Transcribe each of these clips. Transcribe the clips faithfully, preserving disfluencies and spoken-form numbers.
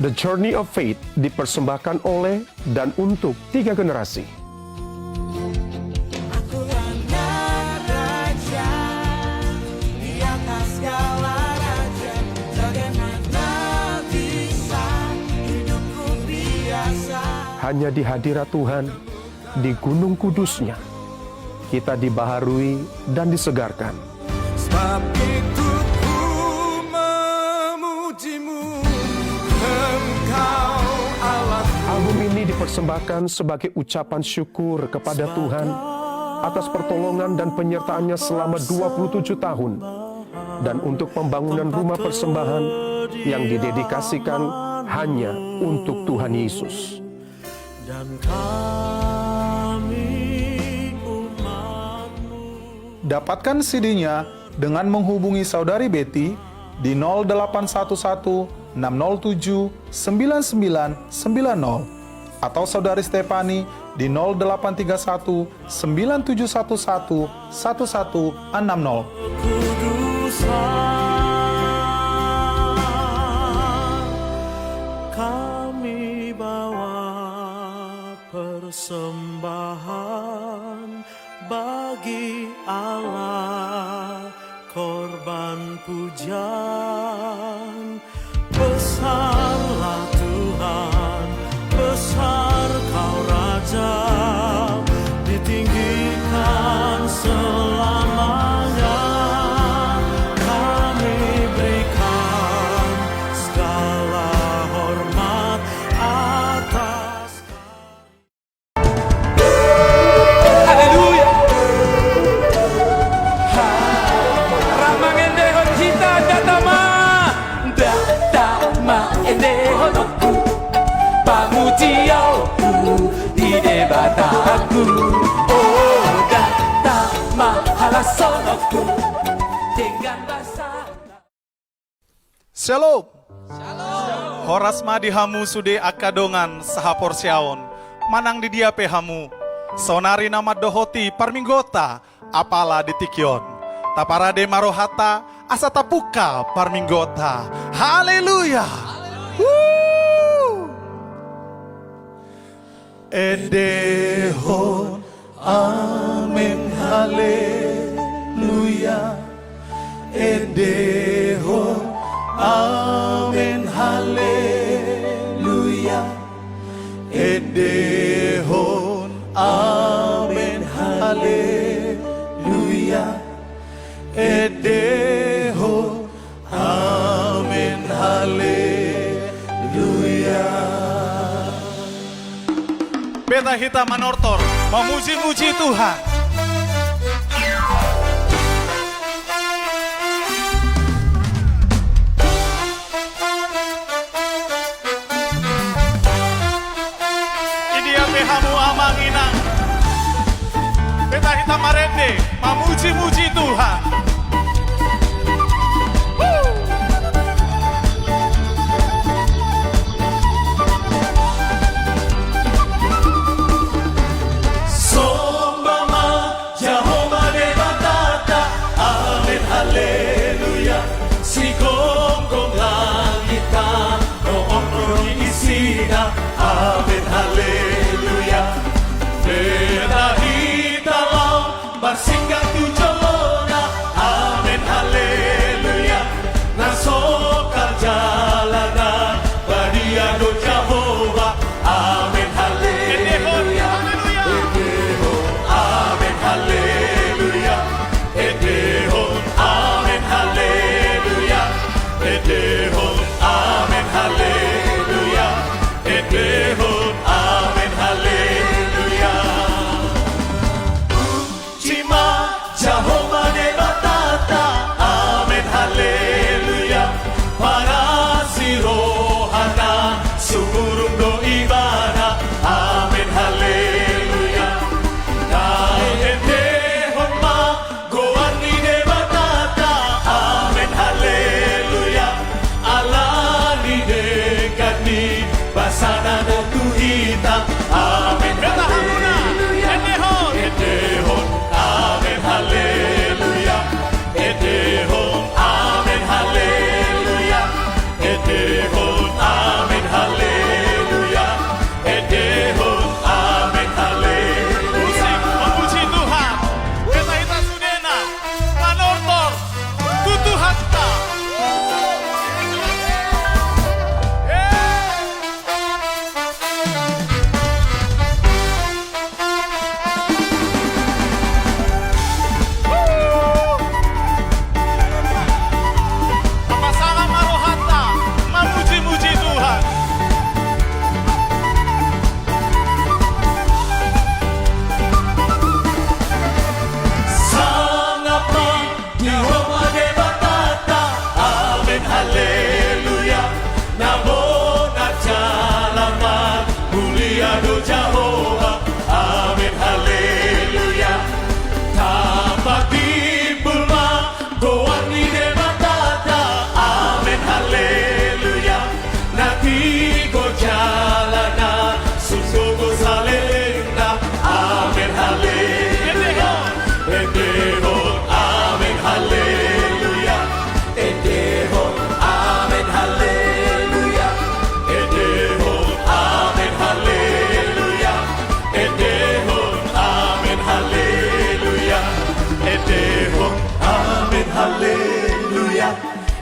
The Journey of Faith dipersembahkan oleh dan untuk tiga generasi. Hanya di hadirat Tuhan, di gunung kudus-Nya, kita dibaharui dan disegarkan. Sebab itu ku memuji-Mu, Engkau Allah. Album ini dipersembahkan sebagai ucapan syukur kepada Tuhan atas pertolongan dan penyertaan-Nya selama dua puluh tujuh tahun, dan untuk pembangunan rumah persembahan yang didedikasikan hanya untuk Tuhan Yesus. Dan kami umat-Mu. Dapatkan C D-nya dengan menghubungi Saudari Betty di nol delapan satu satu enam nol tujuh sembilan sembilan sembilan nol atau Saudari Stefani di nol delapan tiga satu sembilan tujuh satu satu satu satu enam nol. Kami bawa persembahan bagi Allah, korban pujian. Besarlah Tuhan, besar Kau Raja, ditinggikan selamanya. Kami berikan segala hormat atas Haleluya. Ha. Rap mangendehon hita, Datama. Datama endehononku, pamujianku di Debataku. O Datama halashononku, denggan basa. Shalom. Shalom. Horas ma di hamu sude angka dongan sahaporseaon. Manang di dia pe hamu, saonari na mandohoti parmingguonta, apala di tingki on. Taparade ma rohanta asa tapungka parmingguonta. Haleluya. Haleluya. Endehon amen, haleluya. Endehon amen, haleluya. Endehon amen, haleluya. Endehon amen, haleluya. Beta hita manortor, mamuji-muji Tuhan. Di dia pe hamu amang inang, beta hita marende, mamuji-muji Tuhan. Somba ma Jahowa Debatanta, amen, haleluya. Sigomgom langit tano, on do ni isina, amen, haleluya. Beta hita laho marsingkat tu jolona, amen, haleluya. Na sokal jala na badia do Jahowa, amen, haleluya. Endehon, amen, haleluya. Endehon, amen, haleluya. Endehon, amen, haleluya. Endehon, amen, haleluya. Puji ma Jahowa Debatanta, amen, haleluya. Paras ni rohana, sumurung do Ibana, amen, haleluya. Taendehon ma goar ni Debatanta, amen, haleluya. Ala ni denggan ni basana do tu hita, amen, haleluya. Endehon, amen, haleluya.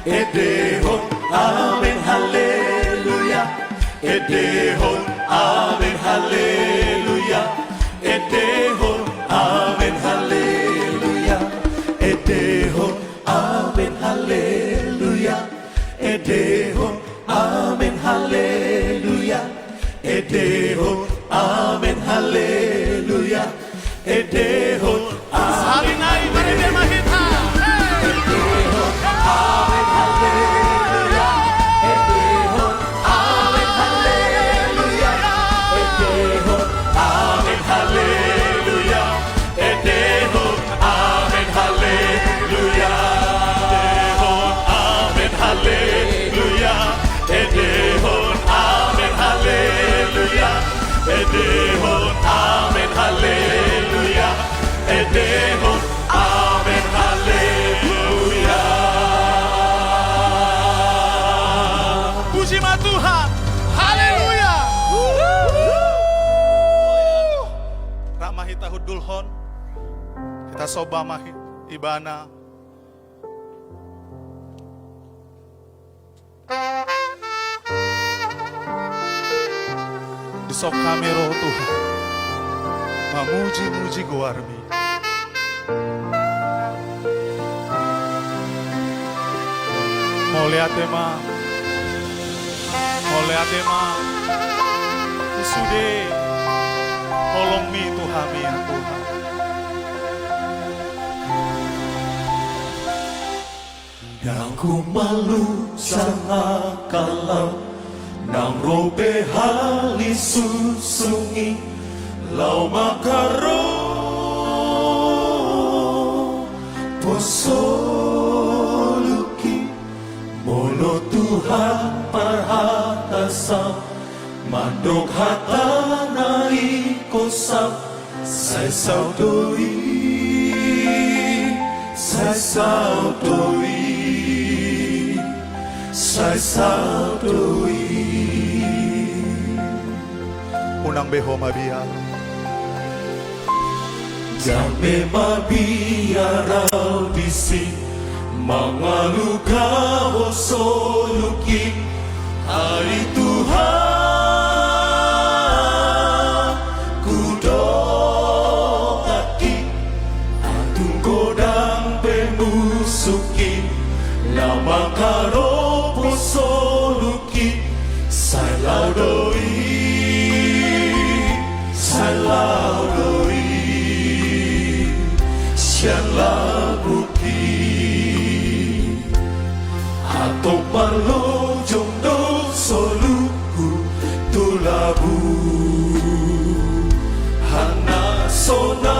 Endehon amen haleluya. Endehon amen haleluya. Endehon amen haleluya. Endehon amen haleluya. Endehon amen haleluya. Endehon amen haleluya. Endehon amen haleluya. Endehon amen haleluya. Endehon amen haleluya. Endehon amen haleluya. Endehon amen haleluya. Endehon amen haleluya. Endehon amen haleluya. Endehon amen haleluya. Endehon amen haleluya. Puji ma Tuhan. Haleluya. Rap ma hita hundulhon. Hita somba ma hi-, Ibana. Dison hami ro, Tuhan, mamuji-muji goar-Mi. Mauliate ma, mauliate ma tu sude holong-Mi tu hami, ya Tuhan. Ndang humalus sangkap lam, ndang ro pe hali susung i, laho mangkaropo soluki. Molo Tuhan parhata sa, mandok hata na ingkon sa, sai saut do i, sai saut do i, sai saut do i. Unang be ho mabiar. Jam be mabiar au disi, mangaluka ho soluki. Ai Tuhan, hudokki, antong godang pe musuhki, laho mangkaropo soluki. Sai laho do i, sai laho do i, sian lambungki. Antong marlojong do soluku tu labuan na sonang.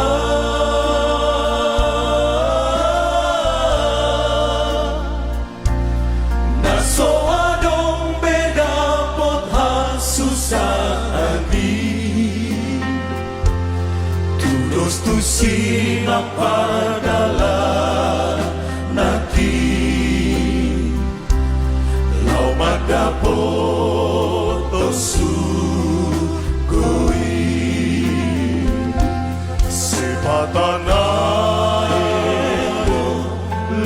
Na so adong be dapot hasusaan i, tudos tusi na pardalan nangkin, laho mandapothon surgo i. Sipata na i do,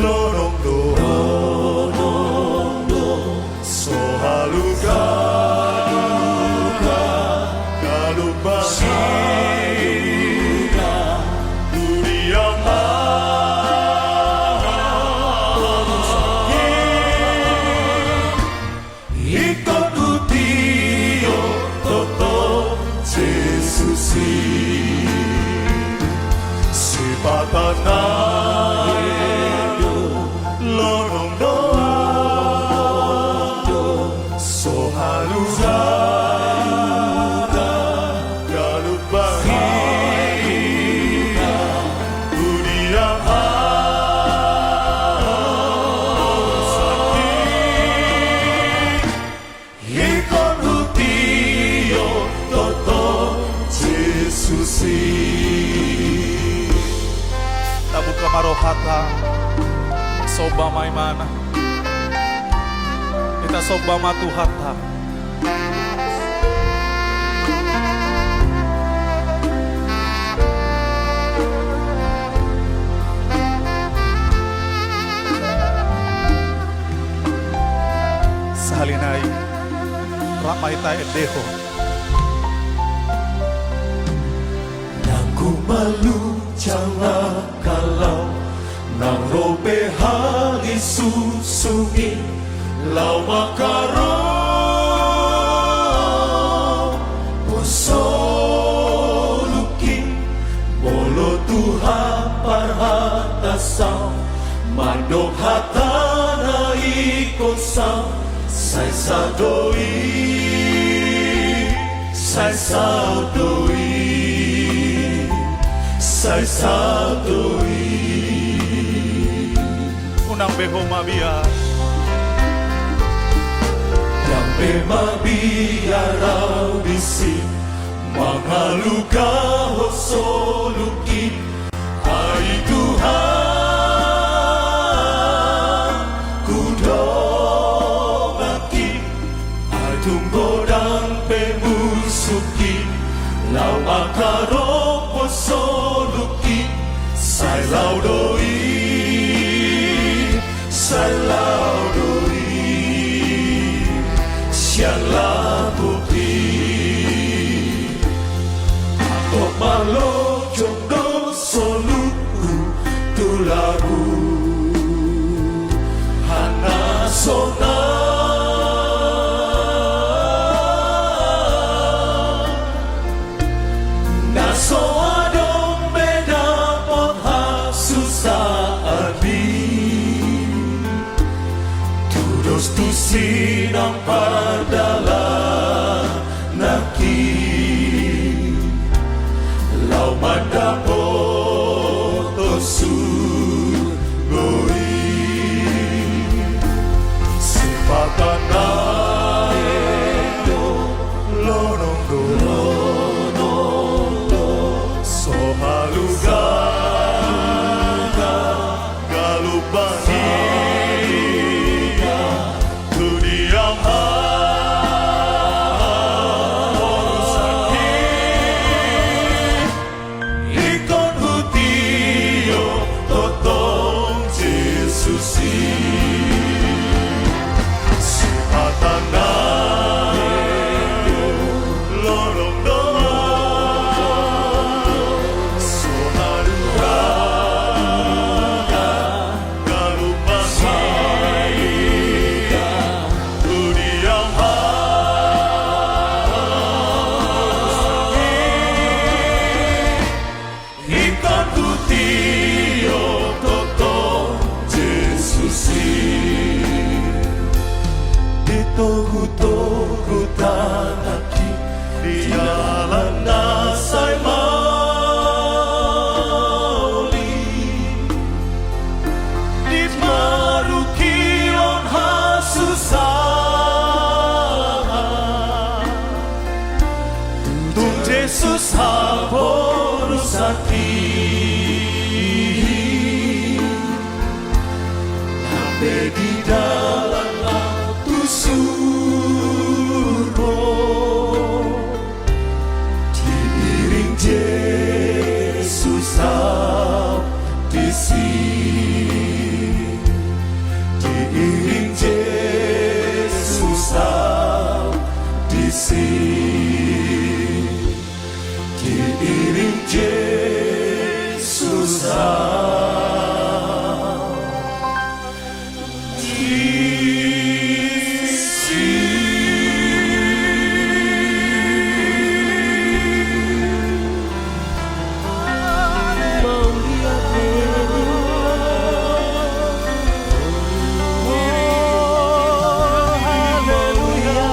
lonong do, lonong do, so halugaluga, galup banggi, tu dia ma. Ingkon hutio toto Jesus i. Sipata na i do, lonong do, so halugaluga, galup banggi, tu dia ma. Ingkon hutio toto Jesus i. Tabuka ma rohanta, somba ma Ibana. Hita somba ma Tuhanta. Ai taendehon. Nang humalujang angka laut, nang ro pe hali susungin, laho mangkarophon solukin, molo Tuhan parhata saut, mandok hatana ingkon saut, sai saut do i, sai saut do i, sai saut do i. Unang be ho mabiar. Ndang be mabiar au disi, mangalugahon solukin. Ai Tuhan, hudongani, ai tung godang pe musuhki, laho mangkarophon solukin, sai laho do i, sai laho do i, sian lambungki. Anggo malojong do soluku tu lambung, hana sonang. Na so adong be dapot hasusaan i, tudos tusi nang pardalananki, laho mandapothon surgo i. Sipata nai do lonong do, lonong do, so haluga galup bangkit tu dia ma. Ingkon hutio tongtong Jesus i. Sipata nai do lonong do, so haluga galup bangkit tu dia ma. Ingkon hutio tongtong Jesus i. Di togutogu tanganki di dalan na sai mauli, di parungkilon hasusaan, tung Jesus haporusaki. Nang pe di dalan laho tu surgo, diiring Jesus au disi. Diiring Jesus au disi. Diiring Jesus au disi. Haleluya.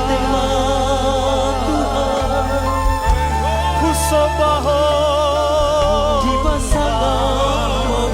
Husomba Ho, Tuhan.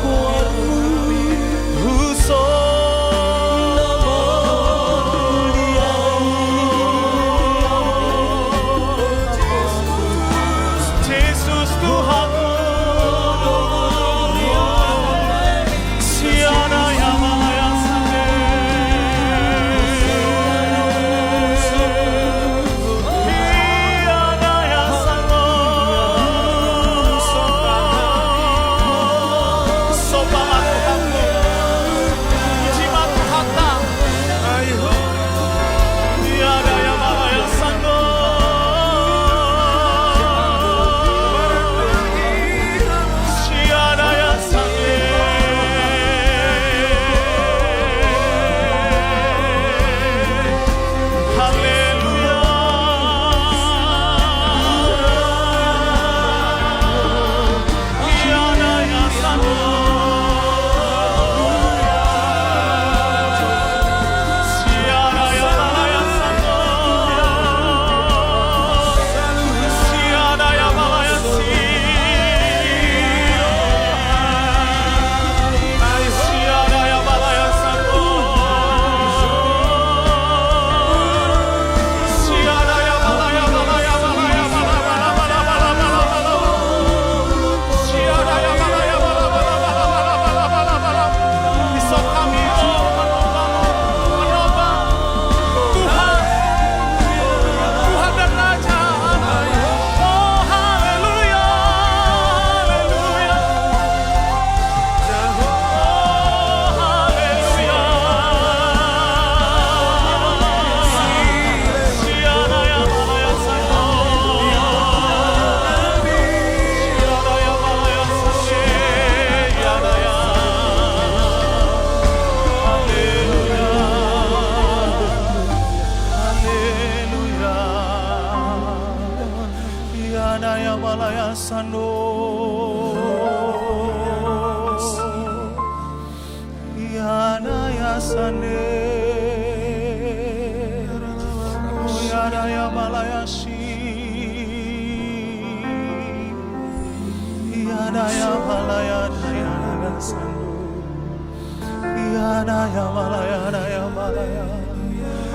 Naya malaya, naya malaya.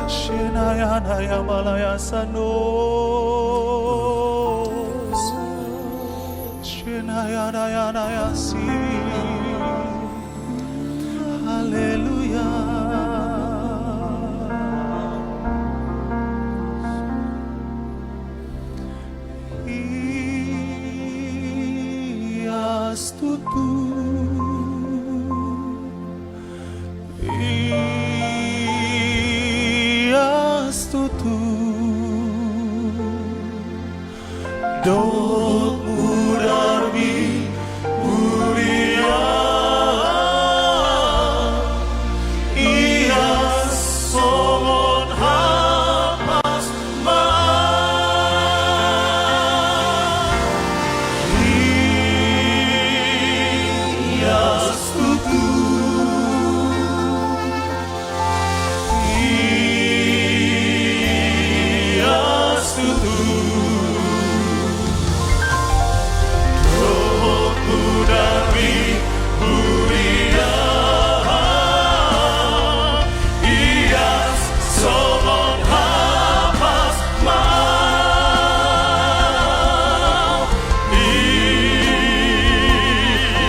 Shinaya, naya malaya, sano. Shinaya, naya, naya, si. Haleluya. Iastutu. Iastutu. Dohot mudar ni huria. Ias songon hapas ma. Ias tutu. Ias tutu. Dohot mudar ni huria. Ias songon hapas ma.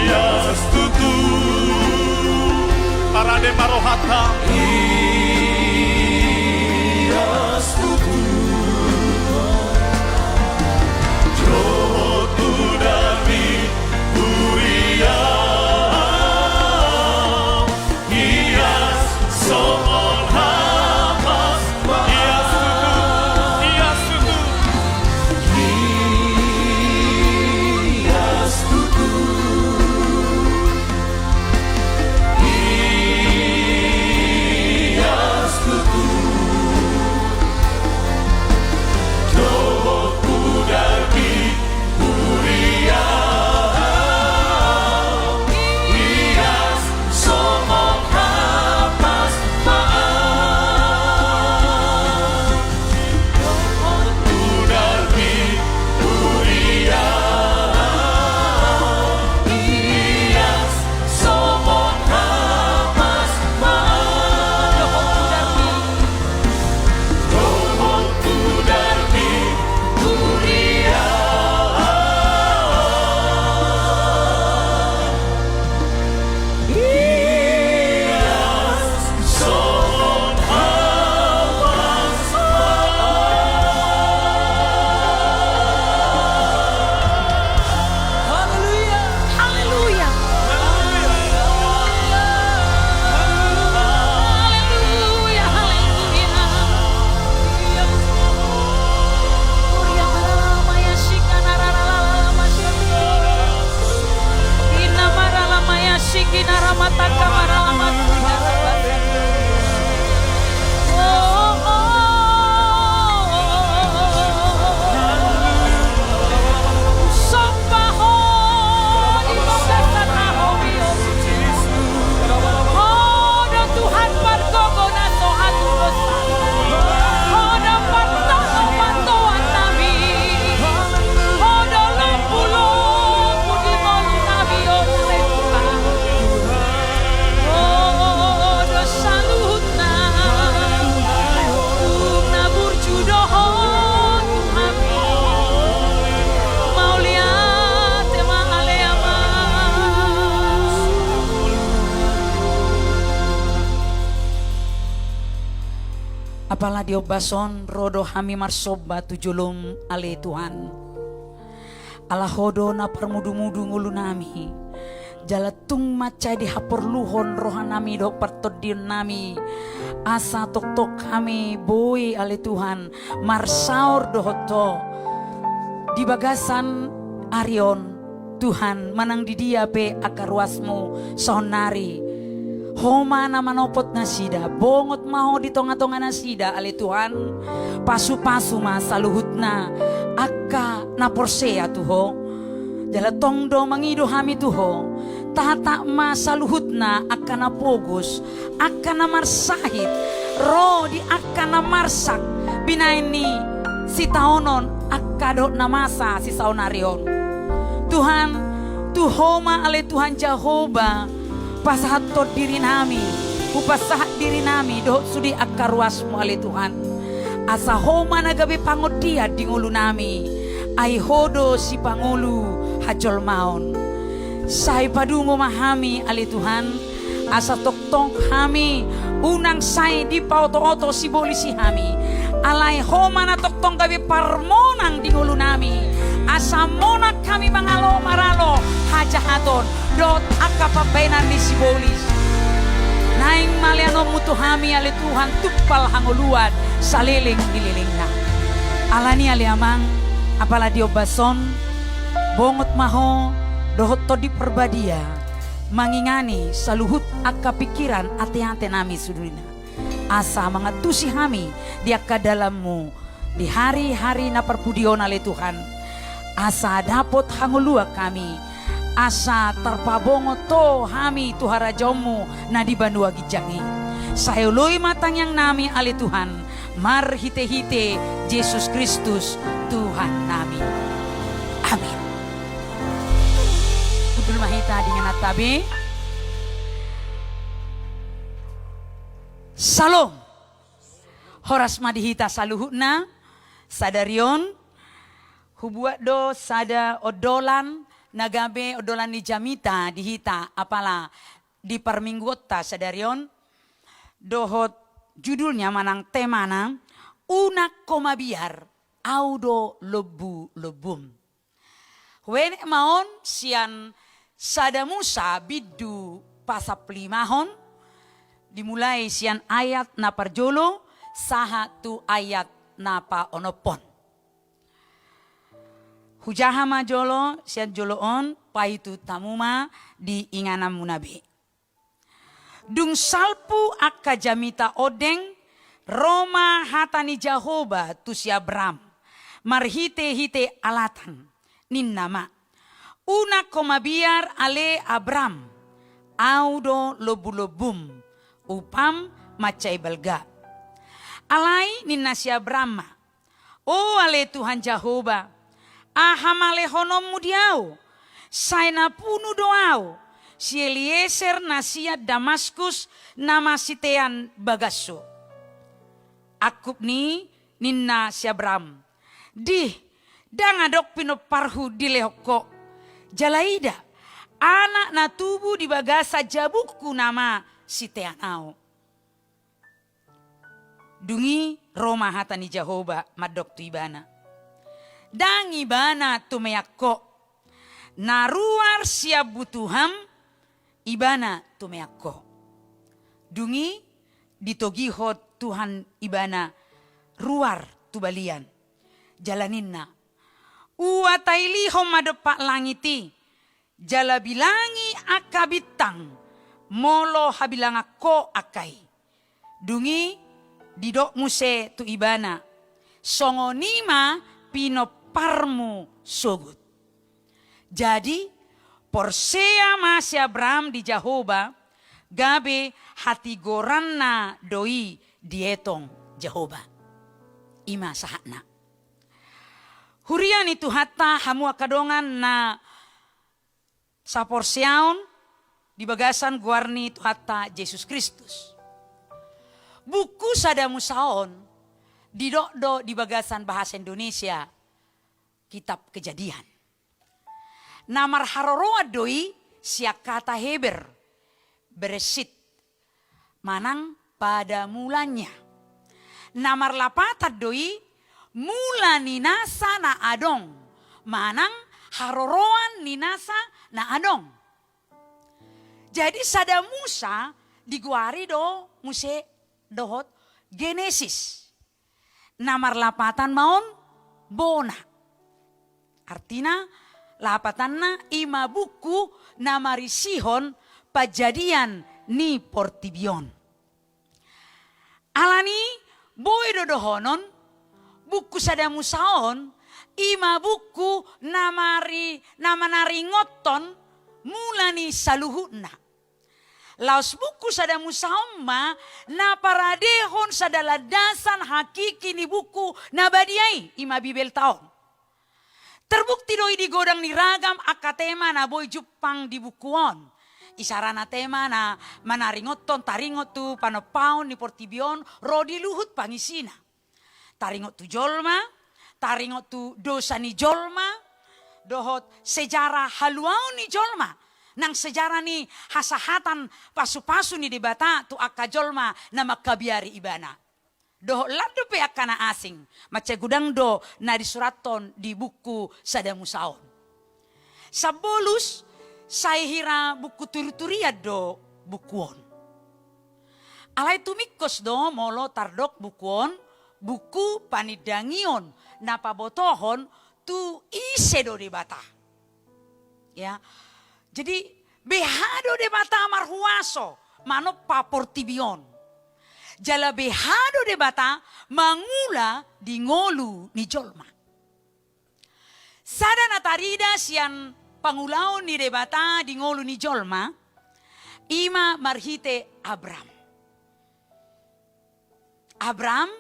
Ias tutu. Parade ma rohanta. Ias tutu. Dohot mudar ni huria. Ias songon hapas ma. Ias tutu. Ias tutu. Ias tutu. Ias tutu. Dohot mudar ni huria. Ias songon hapas ma. Dohot mudar ni huria. Ias songon hapas ma. Dohot mudar ni Dohot mudar ni huria. Ias songon hapas ma. Haleluya. Haleluya. Haleluya. Haleluya. Haleluya. Haleluya. Somba Ho di bagasan hami, o Tuhan. Ho do Tuhan pargogo na so hatudosan. Ho do partanopatoan nami. Ho do lombulombu di ngolu nami, o Tuhan. Ho do saluhut na burju do Ho tu hami. Mauliate ma, ale Ama. Apala di ombas on ro do hami marsomba tu jolom, ale Tuhan. Ala Ho do na parmudumudu ngolu nami. Jala tung mansai dihaporluhon roha nami dohot partondion nami, asa tongtong hami boi, ale Tuhan, marsaor dohot Ho di bagasan ari on. Tuhan, manang di dia pe angka ruasmu saonnari, Ho ma na manopot nasida, bongot ma Ho di tongatonga nasida, ale Tuhan. Pasupasu ma saluhutna angka na porsea tu Ho. Jala tong do mangido hami tu Ho. Tata ma saluhutna angka na pogos, angka na marsahit, ro di angka na marsak binahen ni sitaonon angka dohot na masa sisaonari on. Tuhan, tu Ho ma, ale Tuhan Jahowa, pasahathon diri nami. Hupasahat dirinami dohot sude angka ruasmu ale Tuhan, asa Ho ma na gabe pangondian di ngolunami, ai Ho do sipangolu hajolmaon. Sai padungo ma hami ale Tuhan, asa tongtong hami unang sai dipaotooto sibolis i hami. Alai Ho ma na tongtong gabe parmonang di ngolunami, asa monang hami mangalo maralo hajahaton dohot angka pambahenan ni sibolis. Naeng ma leanonmu tu hami ale Tuhan tumpal hangoluan saleleng ni lelengna. Alani ale Amang, apala di ombas on, bongot ma Ho dohot Tondi Parbadia mangingani saluhut angka pingkiran ateate nami sudurina, asa mangantusi hami di angka dalanmu di hari-hari na parpudi on ale Tuhan, asa dapot hangoluan hami, asa tarpabongot Ho hami tu harajaonmu na di banua ginjang i. Sai oloi ma tangiang nami ale Tuhan, marhite-hite Jesus Kristus Tuhan nami. Amin. Hundul ma hita di inganan tabe. Salom. Horas ma di hita saluhutna. Sadari on hubuat do sada ondolan na gabe ondolan ni jamita di hita apala di parmingguonta sadari on, dohot judulna manang temana, Unang ho mabiar, au do lombu-lombum. Huenet ma on sian Sada Musa bindu pasaplimahon, dimulai sian ayat na parjolo sahat tu ayat na paonomhon. Hujaha ma jolo sian jolo on, paihut hamu ma di ingananmuna be. Dung salpu angka jamita ondeng, ro ma hata ni Jahowa tu si Abram marhite-hite alatan, ninna ma, Unang ho mabiar ale Abram, au do lombu-lombum, upam mansai balga. Alai ninna si Abram ma, O ale Tuhan Jahowa, aha ma lehononmu di au? Sai na punu do au, si Elieser na sian Damaskus na masitean bagashu. Angkup ni ninna si Abram, Dih, ndang adong pinomparhu dilehon ho. Jala ida, anak na tubu di bagasan jabungku nama sitean au. Dung i ro ma hata ni Jahowa mandok tu ibana, Ndang ibana tumean ho. Na ruar sian butuham ibana tumean ho. Dung i ditogihon Tuhan ibana ruar tu balian. Jala ninna, Ua tailihon ma dompak langit i, jala bilangi angka bintang, molo habilangan ho angka i. Dung i didok muse tu ibana, Songon i ma pinomparmu sogot. Jadi porsea ma si Abram di Jahowa, gabe hatigoranna do i dietong Jahowa. I ma sahatna. Huria ni Tuhanta, hamu angka dongan na saporseaon di bagasan goar ni Tuhanta Jesus Kristus. Buku Sada Musa on didok do di bagasan bahasa Indonesia Kitab Kejadian. Na marharoroan do i sian kata Heber, Bereshit, manang pada mulanya. Na marlapatan do i mula ni nasa na adong, manang haroroan ni nasa na adong. Jadi Sada Musa digoari do muse dohot Genesis. Na marlapatan ma on bona. Artina, lapatanna i ma buku na marisihon panjadian ni portibi on. Alani, boi do dohonon, buku Sada Musa on i ma buku na mari-, na manaringothon mula ni saluhutna. Laos buku Sada Musa on ma na paradehon sada landasan hakiki ni buku na badia i, i ma Bibelta on. Terbukti do i di godang ni ragam angka tema na boi jumpang di buku on. Isarana tema na manaringothon, taringot tu panompaon ni portibi on ro di luhut pangisina. Taringot tu jolma, taringot tu dosa ni jolma, dohot sejarah haluaon ni jolma, nang sejarah ni hasahatan pasupasu ni Debata tu angka jolma na mangkabiari Ibana. Dohot lan dope angka na asing, mansai godang do na disurathon di buku Sada Musa on. Sambolus, sai hira buku turiturian do buku on. Alai tumingkos do molo tardok buku on buku panindangion na pabotohon tu ise do Debata. Ya. Jadi, beha do Debata marhuaso manompa portibi on. Jala beha do Debata mangula di ngolu ni jolma. Sada na tarida sian pangulaon ni Debata di ngolu ni jolma, i ma marhite Abram. Abram,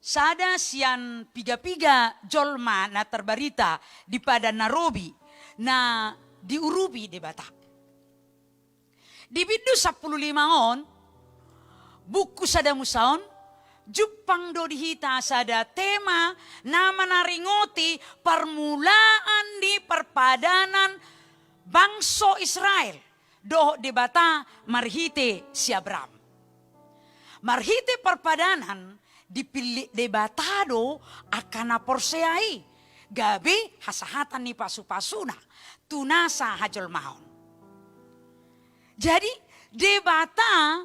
sada sian piga-piga jolma na tarbarita di Padan na Robi, na diurupi Debata. Di bindu sampulu lima on, buku Sada Musa on, jumpang do di hita sada tema na manaringoti parmulaan ni parpadanan bangso Israel dohot Debata marhite si Abram. Marhite parpadanan dipillit Debata do angka na porsea i gabe hasahatan ni pasupasuna tu nasa hajolmaon. Jadi, Debata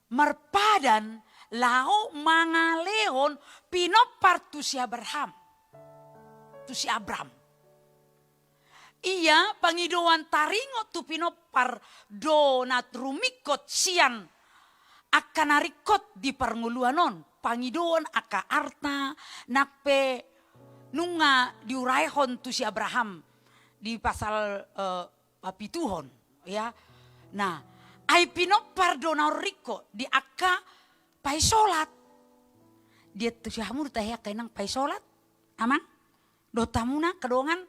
marpadan laho mangalehon pinompar tu si Abraham, tu si Abram. Ia pangidoan taringot tu pinompar do na rumingkot sian angka na ringkot di parngoluan on, pangidoan angka arta, nang pe nunga diurahon tu si Abraham di pasal, eh, papituhon, ya. Nah, ai pinompar do na ringkot di angka paisolat. Dia tu si hamu do tahe angka inang paisolat, amang? Dohot hamuna angka dongan,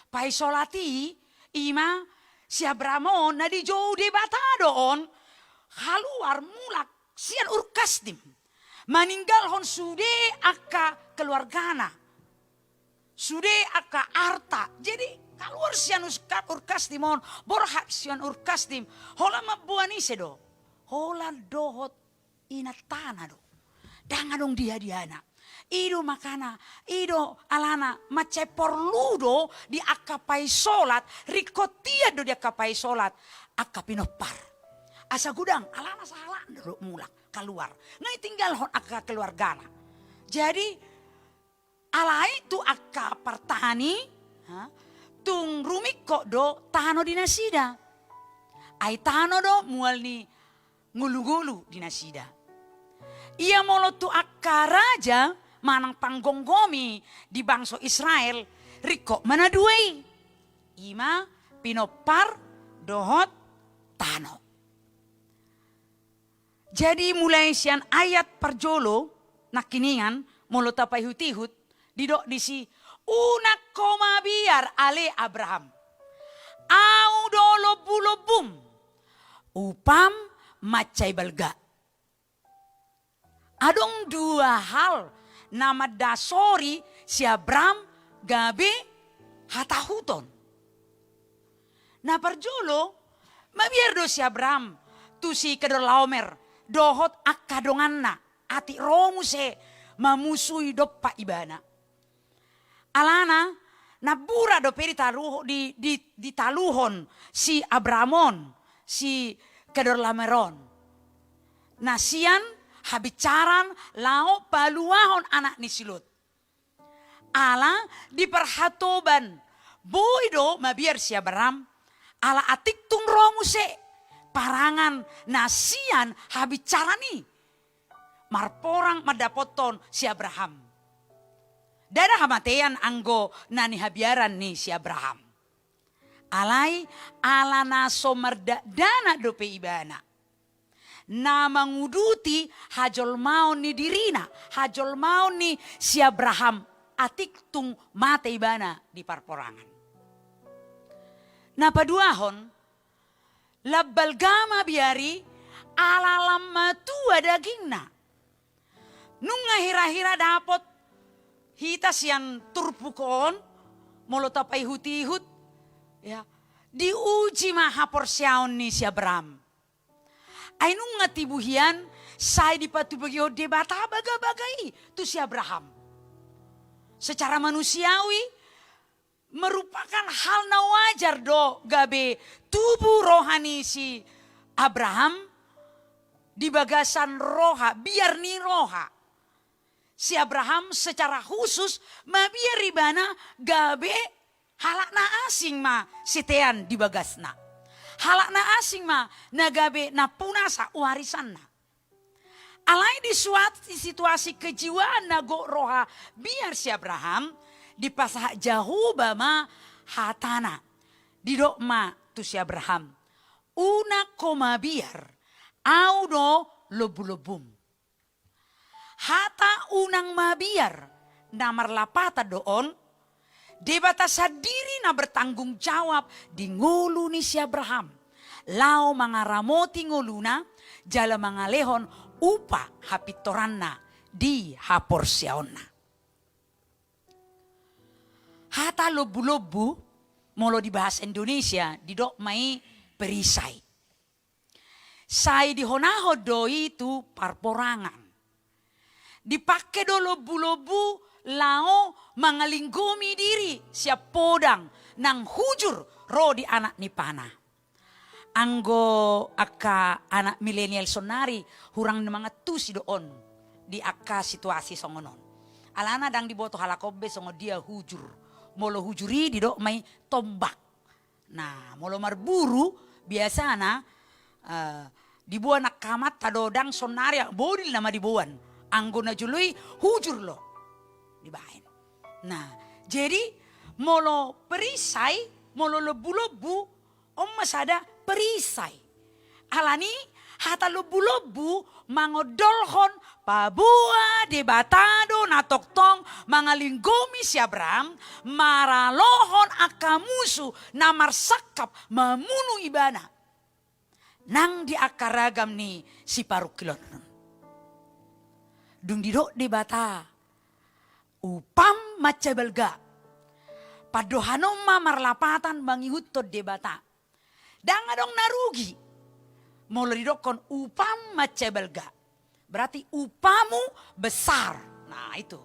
paisolat i, i ma si Abraham on na dijou Debata do on, kaluar mulak sian Ur Kasdim, maninggalhon sude angka keluargana, sude angka arta. Jadi, kaluar sian Ur Kasdim on, borhat sian Ur Kasdim, holan mamboan ise do? Holan dohot inantana do. Ndang adong diadiana. I do makana, i do alana, mansai porlu do di angka paisolat, ringkot ia do di angka paisolat angka pinompar. Asa godang, alana sahalakna do mulak, kaluar. Nga ditinggalhon angka keluargana. Jadi, alai tu angka partani, ha, tung rumingkot do tano di nasida. Ai tano do mual ni ngolungolu di nasida. Ia molo tu angka raja manang panggomgomi di bangso Israel, ringkot ma na dua i. I ma pinompar dohot tano. Jadi, mulai sian ayat parjolo nangkiningan, molo tapaihutihut, didok disi, unang ho mabiar ale Abraham. Ahu do lombulombum, upam mansai balga. Adong dua hal na mandasori si Abraham gabe hatahuton. Na parjolo, mabiar do si Abraham tu si Kedorlaomer dohot angka donganna, atik ro muse mamusui dompak ibana. Alana, nampuna dope ditaluh-, di, di, ditaluhon si Abraham on si Kedorlaomer on, na sian habinsaran laho paluahon anak ni si Lot. Ala di parhatoban boi do mabiar si Abraham, ala atik tung ro muse parangan na sian habinsaran i marporang mandapothon si Abraham. Ndada hamatean anggo na nihabiaran ni si Abraham. Alai ala na so mardakdanak dope ibana, na manguduti hajolmaon ni dirina, hajolmaon ni si Abraham, atik tung mate ibana di parporangan. Na paduahon, Lam balga mabiar i, ala lam matua dagingna. Nunga hira-hira dapot hita sian turpuk on, molo tapaihut-ihut, ya, diuji ma haporseaon ni si Abraham. Ai nunga tibu hian, sai dipatubegihon Debata bagabaga i tu si Abraham. Secara manusiawi, merupakan hal na wajar do gabe tubu roha ni si Abraham di bagasan roha, biar ni roha. Si Abraham secara khusus mabiar ibana gabe halak na asing ma sitean di bagasna. Halak na asing ma na gabe nampunasa warisanna. Alai di suat-, di situasi kejiwaan na gok roha biar si Abraham, dipasahat Jahowa ma hatana. Didok ma tu si Abraham, "Unang ho mabiar, Au do lombu-lombum." Hata unang mabiar na marlapatan do on, Debata sandiri na bertanggung jawab di ngolu ni si Abraham, laho mangaramoti ngoluna, jala mangalehon upa hapintoranna di haporseaonna. Hata lombu-lombu, molo di bahasa Indonesia, didok ma i perisai. Sai dihonahon do i tu parporangan. Dipangke do lombu-lombu laho mangalinggomi diri sian podang nang hujur ro di anak ni pana. Anggo angka anak milenial sonari hurang na mangantusi do on di angka situasi songon on. Alana ndang diboto halak on be songon dia hujur. Molo hujur i didok ma i tombak. Nah, molo marburu, biasana, eh, diboan angka amanta do, ndang sonari, bodil nama diboan. Anggo na jolo i hujur lo dibaen. Nah, jadi molo perisai, molo lombu-lombu, on ma sada perisai. Alani hata lombu-lombu mangondolhon paboa Debata do na tongtong mangalinggomi si Abraham, maralohon angka musu na marsangkap mamunu ibana. Nang di angka ragam ni siparungkilon on. Dung didok Debata, "Upam mansai balga." Pandohan on ma marlapatan mangihuthon Debata. Ndang adong na rugi. Molo didokkon upam mansai balga, berarti upamu besar. Nah, itu.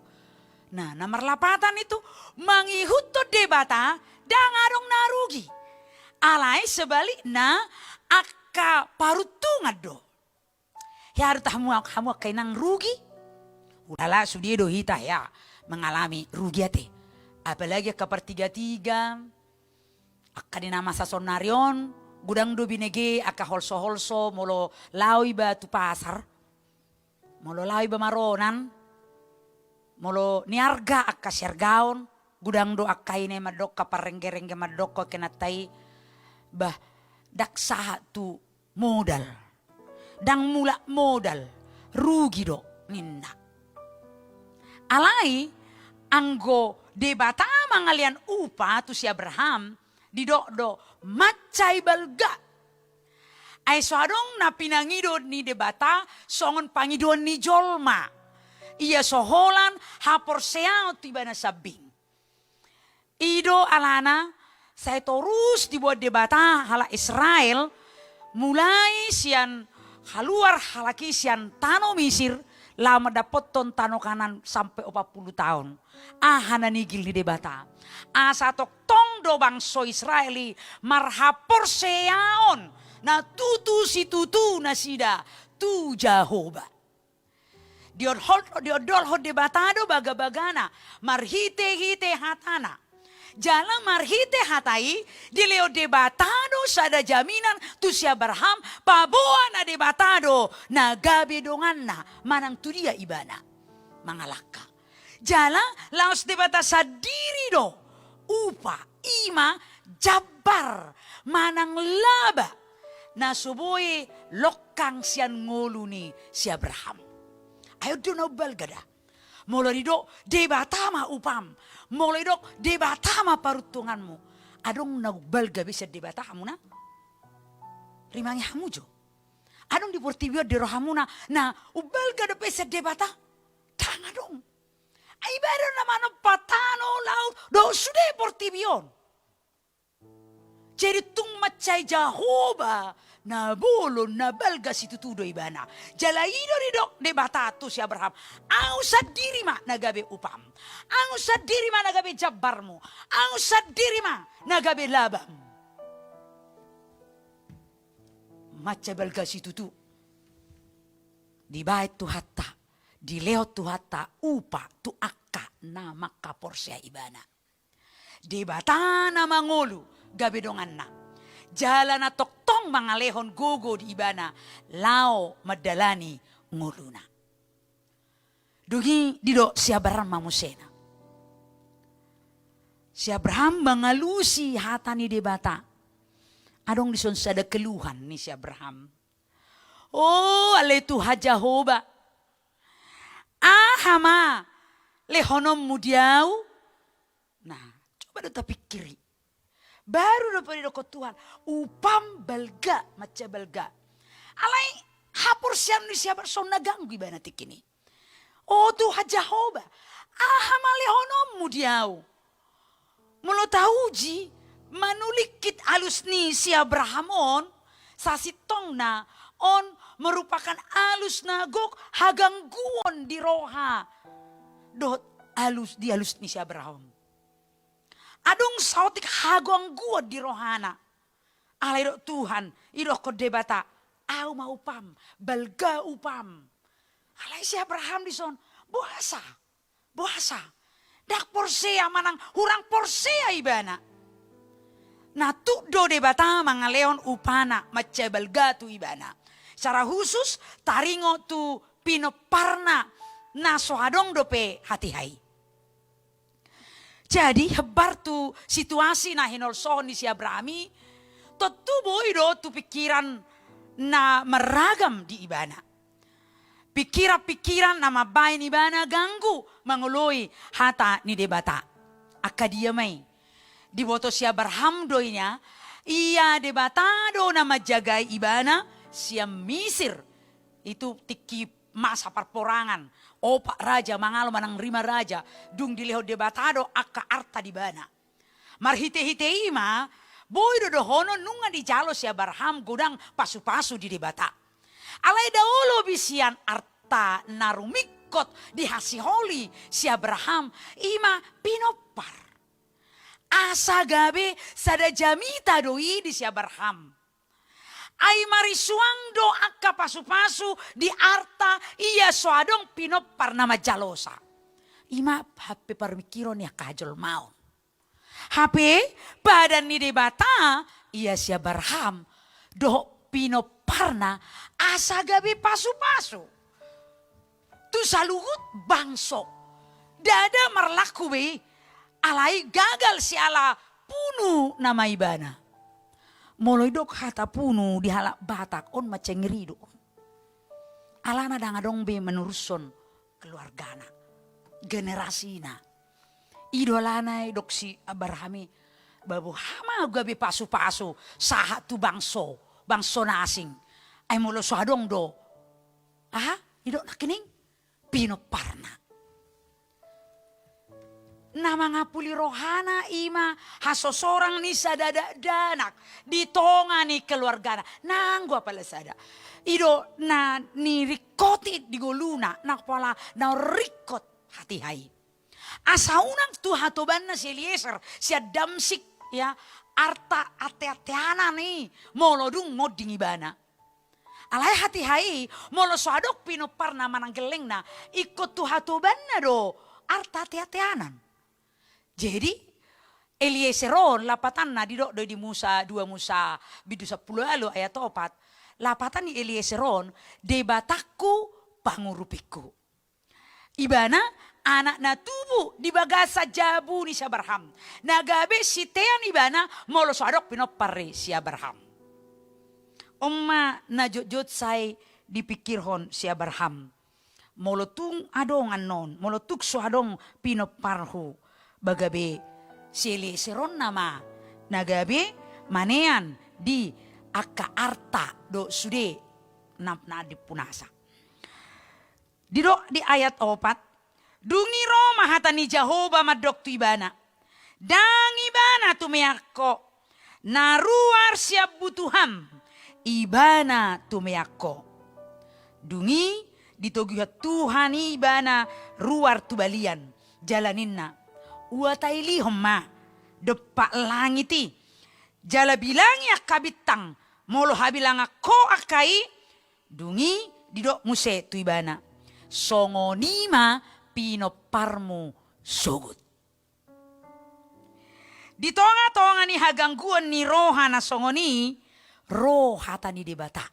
Nah, na marlapatan itu mangihuthon Debata, ndang adong na rugi. Alai sebalikna, angka paruntungan do. Hea do ta hamu, hamu angka inang rugi? Ulala sude do hita hea mengalami rugi ate. Apalagi angka partiga-tiga, angka di na masa sonari on, godang do binege angka holso-holso molo laho iba tu pasar. Molo laho iba maronan, molo niarga angka siargaon, godang do angka i na mandok, angka parrengge-rengge mandok, angka inanta i, bah, ndang sahat tu modal. Ndang mulak modal, rugi do ninna. Alai anggo Debata mangalean upa tu si Abraham, didok do mansai balga. Ai so adong na pinangido ni Debata songon pangidoan ni jolma. Ia so holan haporseaon tu ibana sambing. I do alana sai torus diboan Debata halak Israel, mulai sian haluar halak i sian tano Misir, laho mandapothon tano Kanaan sampe opat pulu taon. Aha na nigil ni Debata? Asa tongtong do bangso Israel i marhaporseaon na tutu situtu nasida tu Jahowa. Diondol-, diondolhon Debata do bagabagana marhitehite hatana. Jala marhite hata i dilehon Debata do sada jaminan tu si Abraham, paboa na Debata do na gabe donganna manang tu dia ibana mangalangka. Jala laos Debata sandiri do upa, i ma jambar manang laba na so boi longkang sian ngolu ni si Abraham. Ai on do na umbalga da. Molo didok Debata ma upam, molo didok Debata ma paruntunganmu, adong na umbalga be sian Debata hamuna? Rimangi hamu jo. Adong di portibi on di rohamuna na umbalga dope sian Debata? Ndang adong. Ai Ibana do na manompa tano, laut dohot sude portibi on. Jadi tung mansai Jahowa na bolon, na balga situtu do Ibana. Jala i do didok Debata tu si Abraham: Ahu sandiri ma na gabe upam. Ahu sandiri ma na gabe jambarmu. Ahu sandiri ma na gabe labam. Mansai balga situtu. Dibaen Tuhanta, dilehon Tuhanta upa tu angka na mangkaporseai Ibana. Debata na mangolu gabe donganna, jala na tongtong mangalehon gogo di ibana laho mandalani ngoluna. Dung i didok si Abraham ma musena. Si Abraham mangalusi hata ni Debata. Adong dison sada keluhan ni si Abraham. O ale Tuhan Jahowa, aha ma lehononmu di ahu? Nah, coba do tapikiri. Baru dope didokkon Tuhan, upam balga, mansai balga. Alai haporseaon ni si Abraham songon na ganggu ibana tingki i. O Tuhan Jahowa, aha ma lehononmu di ahu? Molo tauji, manulingkit alus ni si Abraham on, sasintongna on merupakan alus na gok hagangguon di roha dohot alus, di alus ni si Abraham. Adong saotik hagangguon di rohana. Alai didok Tuhan, didokkon Debata, ahu ma upam, balga upam. Alai si Abraham dison, boasa? Boasa? Ndang porsea manang hurang porsea ibana. Na tuk do Debata mangalehon upana mansai balga tu ibana. Secara khusus taringot tu pinomparna na so adong dope hatiha i. Jadi hombar tu situasi na hinolsohon ni si Abraham i, tontu boi do tu pikiran na marragam di ibana. Pikiran-pikiran na mambaen ibana ganggu mangoloi hata ni Debata. Angka dia ma i? Diboto si Abraham do i na, ia Debata do na manjagai ibana sian Misir. Itu tingki masa parporangan, opat raja mangalo manang lima raja, dung dilehon Debata do angka arta di ibana. Marhite-hite i ma, boi do dohonon nunga dijalo si Abraham godang pasu-pasu di Debata. Alai ndang olo be sian arta na rumingkot dihasiholi si Abraham, i ma pinompar. Asa gabe sada jamita do i di si Abraham. Ai marisuang do angka pasu-pasu di arta ia so adong pinompar na manjalosa. I ma hape parmingkiron ni angka hajolmaon. Hape padan ni Debata ia si Abraham dohot pinomparna asa gabe pasu-pasu tu saluhut bangso. Ndada marlaku be i, alai gagal siala punu nama ibana. Molo idok hata punu di halak Batak on mansai ngeri do. Alana ndang adong be manurushon keluargana, generasina. I do alana idok si Abraham i, ba boha ma gabe pasu-pasu sahat tu bangso, bangso na asing. Ai molo so adong do, aha, idok nangkining pinomparna. Na mangapuli rohana i ma hasosorang ni sada dakdanak di tonga ni keluargana. Nanggo apala sada. I do na niringkoti di ngoluna, na pola na ringkot hatiha i. Asa unang tu hatobanna si Eliezer sian Damsyik, ya, arta ate-ateanan i molo dung monding ibana. Alai hatiha i, molo so adong pinomparna manang gellengna, ingkon tu hatobanna do arta ate-ateanan. Jadi, Eliezer on lapatanna didok do i di Musa, dua Musa bindu sampulu ualu ayat opat. Lapatan ni Eliezer on, Debatangku, pangurupingku. Ibana anak na tubu di bagasan jabu ni si Abraham, na gabe sitean ibana molo so adong pinompar ni si Abraham. On ma na jotjot sai dipingkirhon si Abraham. Molo tung adong annon, molo tung so adong pinomparhu, ba gabe si Eliezer on nama na gabe manean di angka arta dohot sude na, na di punasa. Didok di ayat opat, dung i ro ma hata ni Jahowa mandok tu ibana, ndang ibana tumean ho, na ruar sian butuham, ibana tumean ho. Dung i ditoguhon Tuhan ibana ruar tu balian, jala ninna, ua tailihon ma dompak langit i, jala bilangi angka bintang, molo habilangan ho angka i. Dung i didok muse tu ibana, songon i ma pinomparmu sogot. Di tongatonga ni hagangguon ni roha na songon i, ro hata ni Debata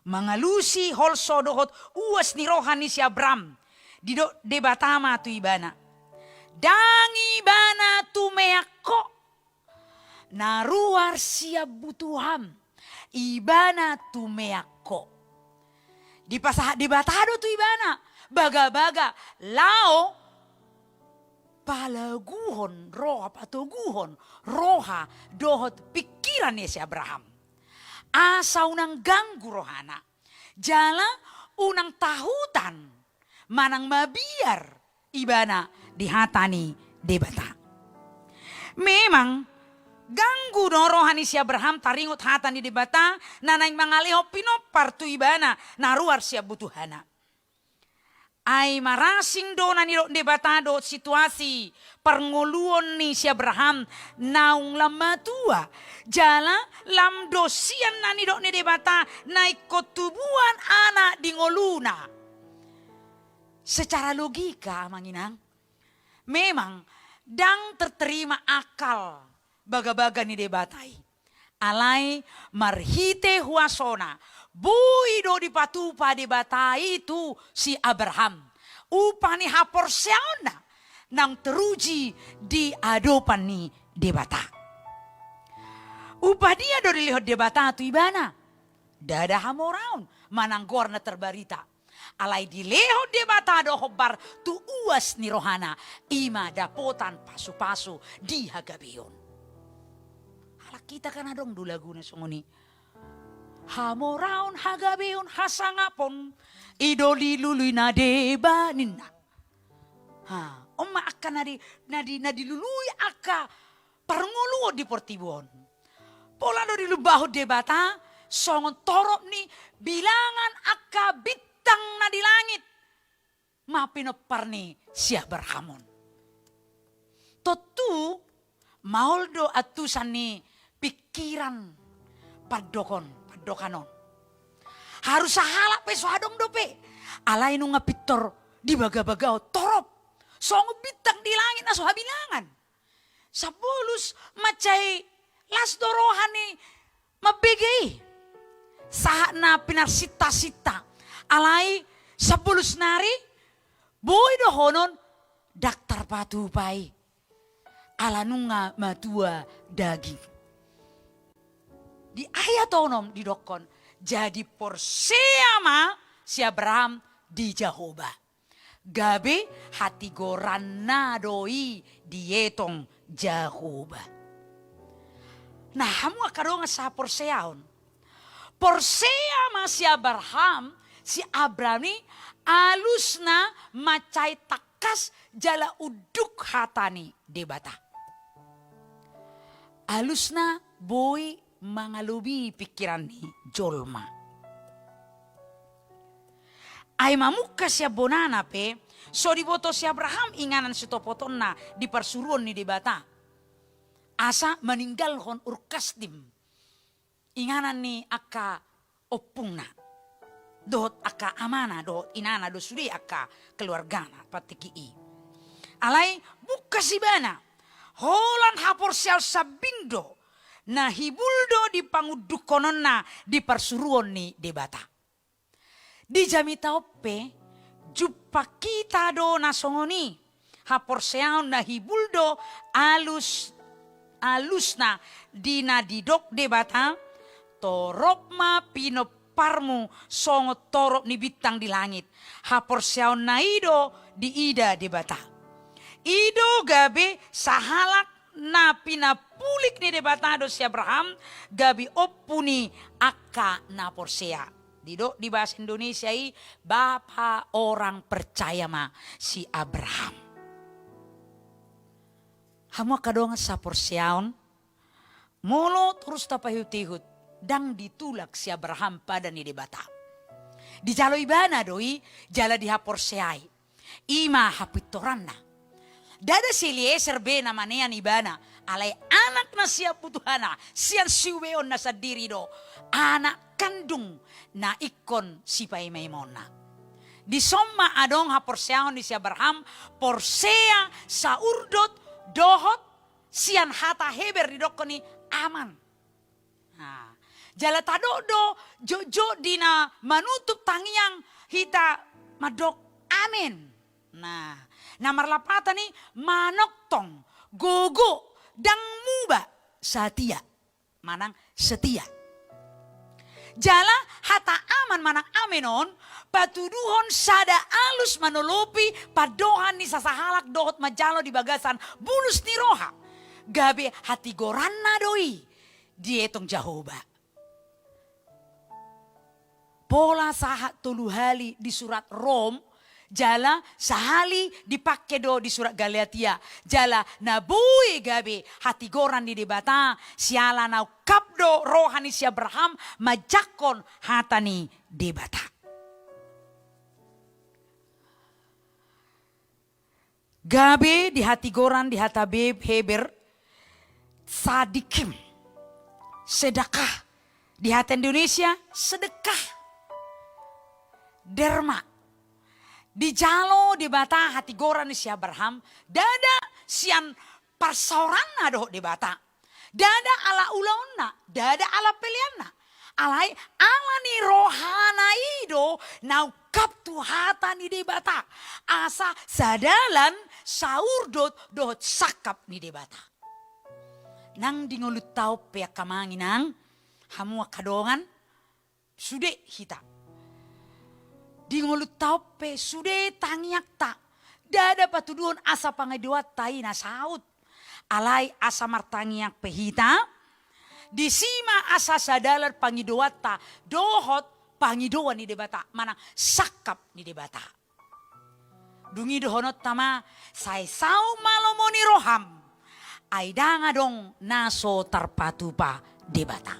mangalusi holso dohot uas ni roha ni si Abraham. Didok Debata ma tu ibana, ndang ibana tumean ho, na ruar sian butuham, ibana tumean ho. Dipasahat Debata do tu ibana bagabaga laho palaguhon roha, patoguhon roha dohot pingkiran ni si Abraham, asa unang ganggu rohana, jala unang tahutan manang mabiar ibana di hata ni Debata. Memang ganggu do roha ni si Abraham taringot hata ni Debata na naeng mangalehon pinompar tu ibana na ruar sian butuhana. Ai marasing do na nidok Debata dohot situasi parngoluon ni si Abraham naung lam matua, jala lam do sian na nidok ni Debata na ingkon tubuan anak di ngoluna. Secara logika, amang inang, memang ndang terterima akal bagabaga ni Debata i. Alai marhite huasona, boi do dipatupa Debata i tu si Abraham upa ni haporseaonna naung teruji di adopan ni Debata. Upa dia do dilehon Debata tu ibana? Ndada hamoraon manang goar na terbarita. Alai dilehon Debata do hombar tu uas ni rohana, i ma dapotan pasupasu di hagabeon. Halak hita kan adong do laguna songon i. Hamoraon, hagabeon, hasangapon, i do dilului na deba ninna. Ha, on ma angka na di, na di, na dilului angka parngoluon di portibi on. Pola do dilumbahon Debata songon torop ni bilangan angka bintang na di langit ma pinompar ni si Abraham on. Tontu maol do antusan ni pingkiran pandokon, pandokan on. Haru sahalak pe so adong dope, alai nunga pintor dibagabagahon torop songon bintang di langit na so habilangan. Sambolus mansai las do roha ni mambege i sahat na pinarsintasinta. Alai sambolus nari boi dohonon ndang tarpatupa i, ala nunga matua daging. Di ayat onom didokkon, jadi porsea ma si Abraham di Jahowa, gabe hatigoranna do i dietong Jahowa. Nah, hamu angka dongan sahaporseaon, porsea ma si Abraham, si Abraham i alusna mansai tangkas jala unduk hata ni Debata. Alusna boi mangalobii pingkiran ni jolma. Ai mamungka sian bonana pe, so diboto si Abraham inganan sitopotonna di parsuruon ni Debata, asa maninggalhon Ur Kasdim, inganan ni angka ompungna dohot angka amana dohot inana dohot sude angka keluargana patikki i. Alai bungkas ibana, holan haporseaon sambing do na hibul do di pangundukkononna di parsuruon ni Debata. Di jamita on pe jumpa hita do na songon i, haporseaon na hibul do alus, alusna di na didok Debata, torop ma pinomparmu songon torop ni bintang di langit. Haporseaonna i do diida Debata. I do gabe sahalak Na pinapulik ni Debata do si Abraham, gabe ompu ni angka na porsea. Didok di bahasa Indonesia i, bapa orang percaya ma si Abraham. Hamu angka dongan saporseaon, molo torus tapaihut-ihut, ndang ditulak si Abraham pada ni Debata. Dijalo ibana do i, jala dihaporseai. I ma hapintoranna. Ndada si Eliezer be na manean ibana, alai anak na sian butuhana, sian siubeonna sandiri do, anak kandung na ingkon sipaima-imaonna. Dison ma adong haporseaon ni si Abraham, porsea saurdot dohot sian hata Heber didokkon i aman. Nah, jala tadok do jotjot di na manutup tangiang hita mandok amen. Nah, na marlapatan i manongtong, gogo, ndang muba, satia. Manang setia. Jala hata aman manang amen on patuduhon sada alus manolopi pandohan ni sasahalak dohot manjalo di bagasan bulus ni roha. Gabe hatigoranna do i dietong Jahowa. Pola sahat tolu hali di surat Rom, jala sahali dipangke do di surat Galatia, jala na boi gabe hatigoran ni Debata, siala na ungkap do roha ni si Abraham manjangkon hata ni Debata. Gabe di hatigoran di hata be-, Heber, sadikim, sedekah, di hata Indonesia, sedekah, derma. Dijalo Debata hatigoran ni si Abraham, ndada sian parsaoranna dohot Debata. Ndada ala ulaonna, ndada ala peleanna. Alai ala ni rohana i do na ungkap tu hata ni Debata. Asa sadalan saurdot dohot sangkap ni Debata. Nang di ngolunta on pe angka amang inang, hamu angka dongan, sude hita. Di ngolunta on pe sude tangiangta. Ndada patuduhon asa pangidoanta i na saut. Alai asa martangiang pe hita, disi ma asa sadalan pangidoanta dohot pangidoan ni Debata, manang sangkap ni Debata. Dung i dohononta ma, sai saut ma lomo ni roham, ai ndang adong na so tarpatupa Debata.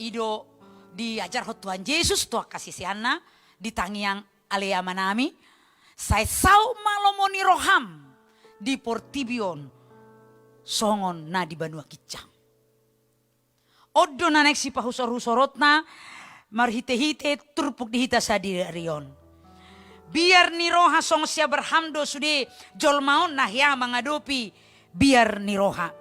I do diajarhon Tuhan Jesus tu angka siseanna di tangiang Ale Amanami, sai saut ma lomo ni roham di portibi on songon na di banua ginjang. On do na naeng sipahusor-husoronna marhite-hite turpuk di hita sadari on. Biar ni roha songon si Abraham do sude jolma on na hea mangadopi biar ni roha.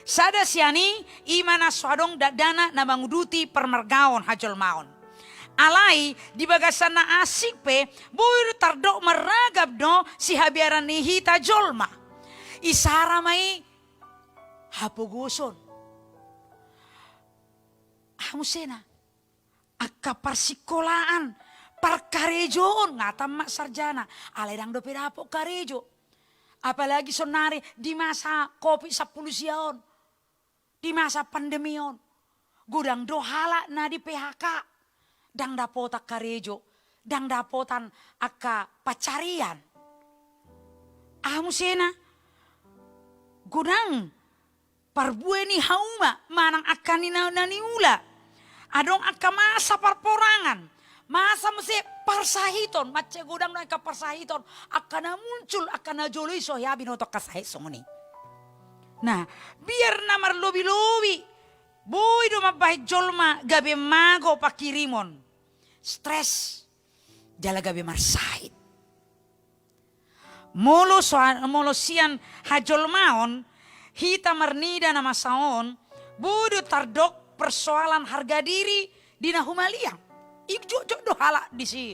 Sada sian i, i ma na so adong dakdanak na manguduti parmargaon hajolmaon. Alai di bagasan na asing pe boi do tardok marragam do sihabiaran ni hita jolma. Isara ma i hapogoson. Aha musena? Angka parsikolaan, parkarejoon, nga tamat sarjana, alai ndang dope dapot karejo. Apalagi saonari di masa covid sampulu sia on, di masa pandemi on, godang do halak na di P H K, ndang dapotan karejo, ndang dapotan angka pancarian. Aha musena? Godang parbue ni hauma manang angka ni na, na niula. Adong angka masa parporangan, masa muse parsahiton, mansai godang do angka parsahiton, angka na muncul, angka na jolo i so hea binoto angka sahit songon i. Nah, biar na marlobi-lobi, boi do mambahen jolma gabe mago pangkirimon, stres, jala gabe marsahit. Molo so-, molo sian hajolmaon hita marnida na masa on, boi do tardok persoalan harga diri di na humaliang. I jotjot do halak disi,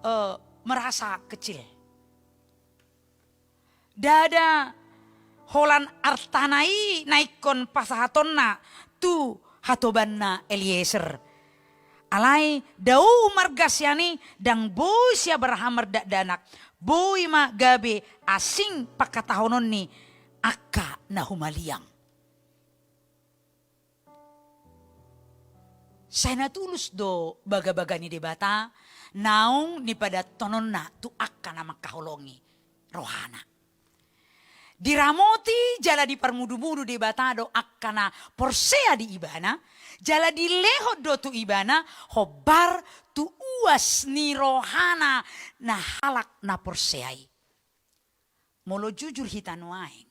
eh, merasa kecil. Ndada holan artana i na ingkon pasahatonna tu hatobanna Eliezer. Alai dao marga sian i, ndang boi si Abraham mardakdanak, boi ma gabe asing pangkatahononni angka na humaliang. Sai na tulus do bagabaga ni Debata naung nipadantononna tu angka na mangkaholongi rohana. Diramoti jala diparmudumudu Debata do angka na porsea di Ibana, jala dilehon do tu Ibana hombar tu uas ni rohana na halak na porsea i. Molo jujur hita nuaeng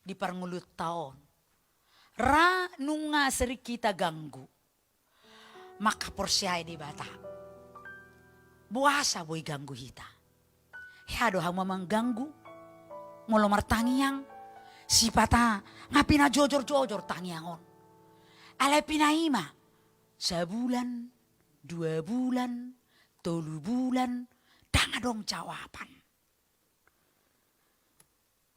di parngoluonta on, ra nunga sering hita ganggu mangkaporseai Debata. Boasa boi ganggu hita? Hea do hamu mangganggu? Molo martangiang, sipata nga pinajojor-jojor tangiang on. Alai pinaima, sabulan, dua bulan, tolu bulan, ndang adong jawaban.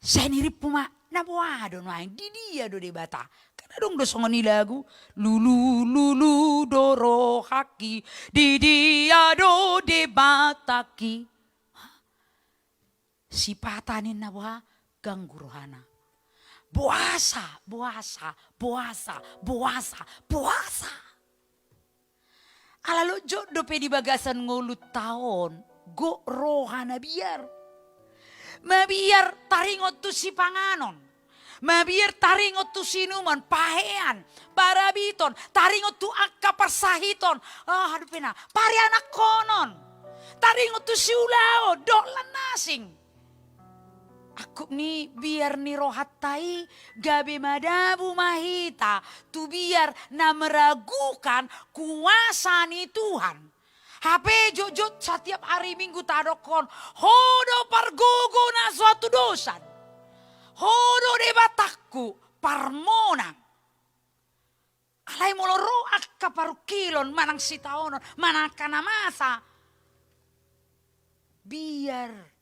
Sai nirimpu ma, na boha do nuaeng, di dia do Debata? Kan adong do songon i lagu, lulu, lulu do rohangki, di dia do Debatangki? Sipata ninna boha, ganggu rohana. Boasa, boasa, boasa, boasa, boasa. Ala lot jot dope di bagasan ngolunta on, gok roha na biar. Mabiar taringot tu sipanganon. Mabiar taringot tu siinumon, pahean, parabiton, taringot tu angka parsahiton. Ah, dope na, parianakhonon. Taringot tu siulaon, dohot lan na asing. Angkup ni biar ni rohanta i gabe madabu ma hita tu biar na meragukan kuasa ni Tuhan. Hape jotjot satiap hari Minggu tadokkon, ho do pargogo na so hatudosan. Ho do Debatangku parmonang. Alai molo ro angka parungkilon manang sitaonon manang angka na masa, biar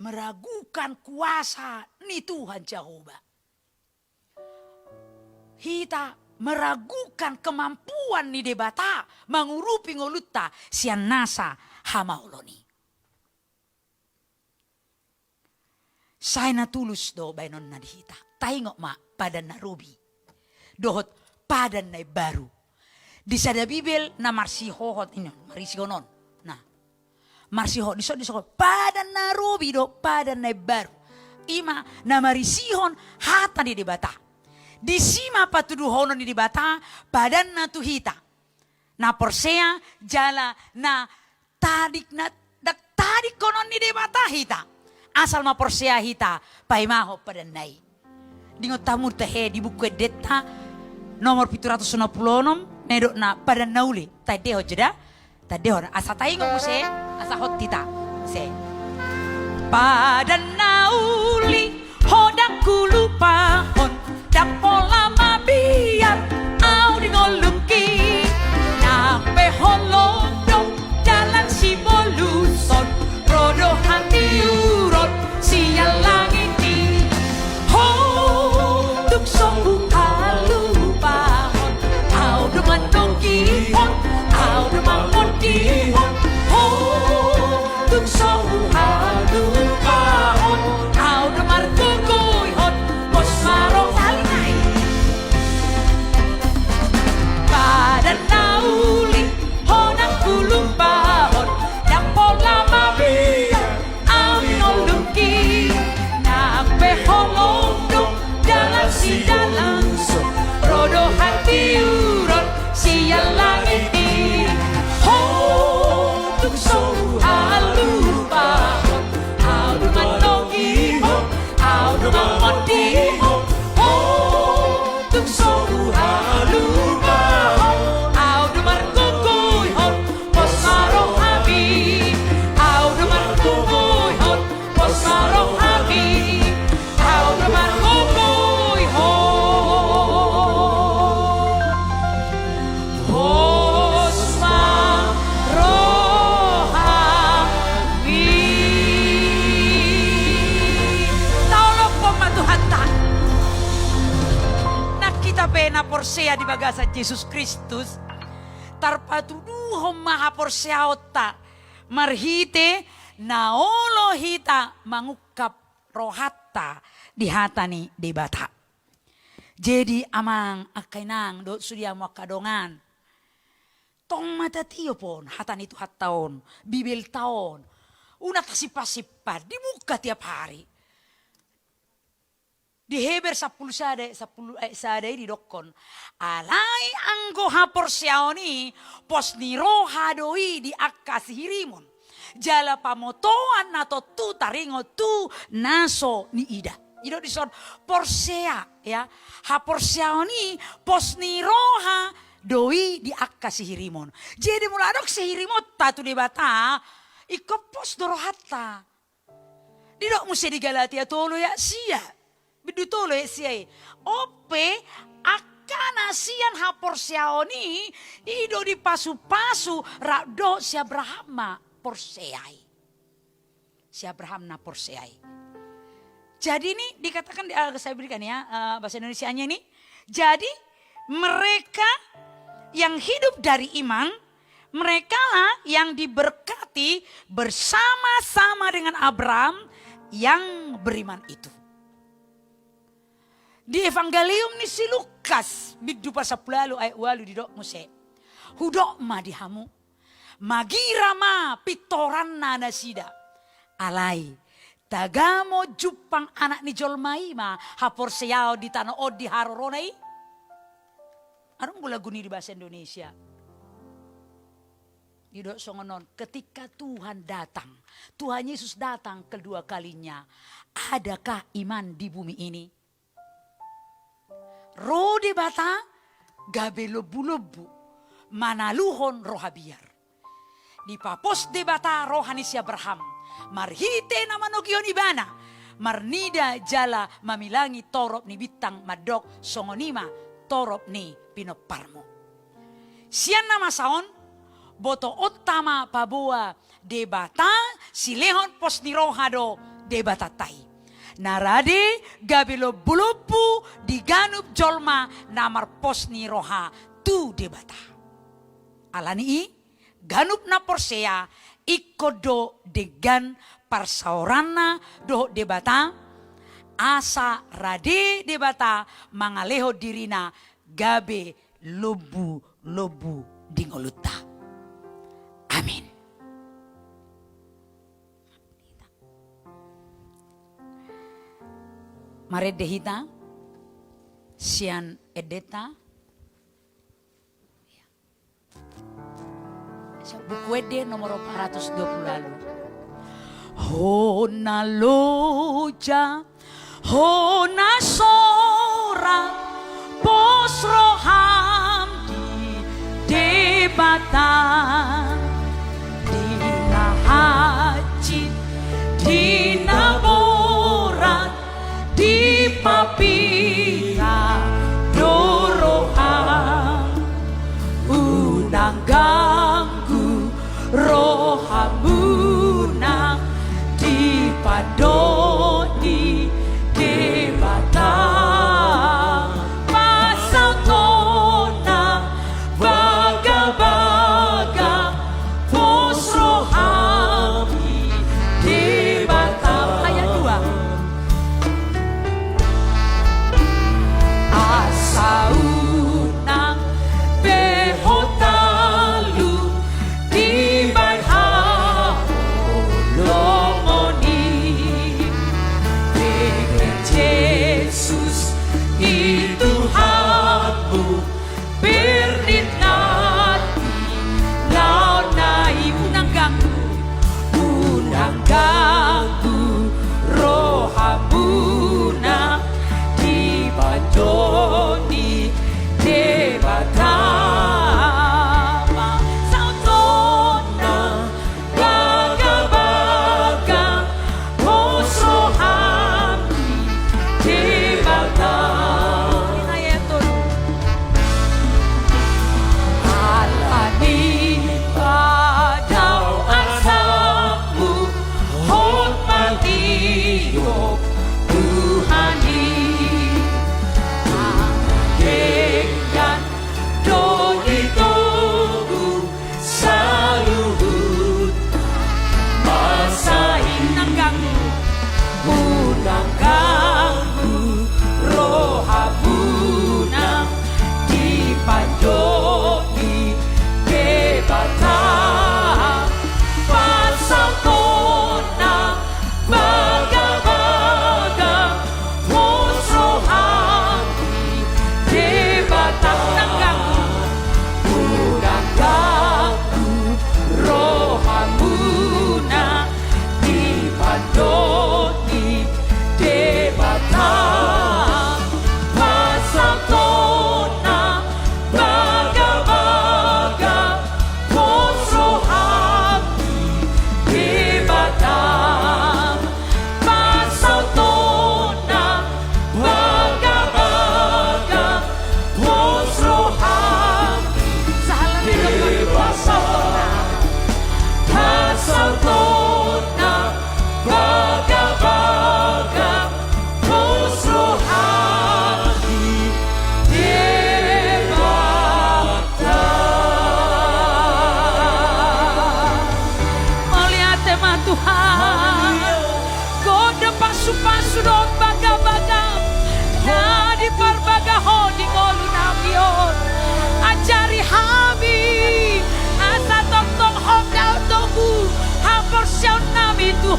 meragukan kuasa ni Tuhan Jahowa. Hita meragukan kemampuan ni Debata mangurupi ngolunta sian nasa hamaolon i. Sai na tulus do baenonna di hita. Taingot ma Padan na Robi dohot Padan na Imbaru. Di sada Bibel na marsihohot i, na marisihon on. Nah, marsihohot, dison, dison, Padan na Robi dohot Padan na Imbaru. I ma na marisihon hata ni Debata. Disi ma patuduhonon ni Debata padanna tu hita na porsea jala na tadik, na, na tadingkonon ni Debata hita. Asal ma porsea hita, paimahon padanna i. Diingot hamu tahe di Buku Endenta nomor pitu ratus onom pulu onom, na nidokna Padan na Uli. Taendehon jo da. Taendehon, asa taingot muse, asa hot hita. Se. Padan na uli, ho ndang hulupahon, ndang pola mabiar au di ngolungki. Nang pe holong do dalan sibolushon, ro do hatiuron sian langit i. Ho, tung so huhalupahon, au do manonggihon, au do mangondihon. Ho, tung so huhalupahon, au do margogoihon, pos ma rohangki. Padan na uli, ho ndang hulupahon, ndang pola mabiar au di ngolungki. Nang pe holong do dalan sibolushon, ro do hatiuron sian langit i. Ho, tung so huhalupahon, au do manonggihon, au do mangondihon. Ho, tung so huhalupahon, au do margogoihon, pos ma rohami. Au do margogoihon, pos ma rohami. Au do margogoihon, pos ma rohami. Taolophon ma Tuhanta. Nang hita pe na porsea di bagasan Jesus Kristus, tarpatuduhon ma haporseaonta marhite na olo hita mangungkap rohanta di hata ni Debata. Jadi amang, angka inang, dohot sude hamu angka dongan, tong ma tatiop on hata ni Tuhanta on, Bibelta on. Unang tasimpang-simpang, dibuka tiap hari. Di Heber sampulu sada, sampulu, eh, sada i didokkon: Alai anggo haporseaon i, pos ni roha do i di angka sihirimon, jala pamotoan na tontu taringot tu na so niida. Didok dison porsea, ya. Haporseaon i pos ni roha do i di angka sihirimon. Jadi molo adong sihirimonta tu Debata, ingkon pos do rohanta. Didok muse di Galatia tolu ayat sia, bindu tolu ayat sia i: On pe, angka na sian haporseaon i, i do dipasu-pasu rap dohot si Abraham na porsea i. Si Abraham na porsea i. Jadi ini dikatakan di, ah, saya berikan ya, eh, bahasa Indonesianya ini. Jadi mereka yang hidup dari iman, merekalah yang diberkati bersama-sama dengan Abraham yang beriman itu. Di Evangelium ni si Lukas, bindu pasampulu ualu ayat ualu didok muse: Hudok ma di hamu, magira ma pintoranna nasida. Alai, tagamo jumpang Anak ni jolma i ma haporseaon di tano on di harorona i. Adong do lagu ni di bahasa Indonesia. Didok songon on, ketika Tuhan datang, Tuhan Yesus datang kedua kalinya, adakah iman di bumi ini? Ro Debata gabe lombu-lombu, manaluhon roha biar. Dipapos Debata roha ni si Abraham marhite na manogihon ibana, marnida jala mamilangi torop ni bintang, mandok: Songon i ma torop ni pinomparmu. Sian na masa on, botoonta ma paboa Debata silehon pos ni roha do Debatanta i, na rade gabe lombu-lombu di ganup jolma na marpos ni roha tu Debata. Alani i, ganup na porsea ingkon do denggan parsaoranna dohot Debata, asa rade Debata mangalehon dirina gabe lombu-lombu di ngolunta. Amin. Marende hita sian endenta. Buku Ende nomor empat ratus dua puluh lalu. Ho na loja, ho na sorat, pos roham di Debata. Di na hansit, di na borat, dipapita do roham. Unang ganggu rohamuna, dipandok ni Debata. Pasautonna bagabaga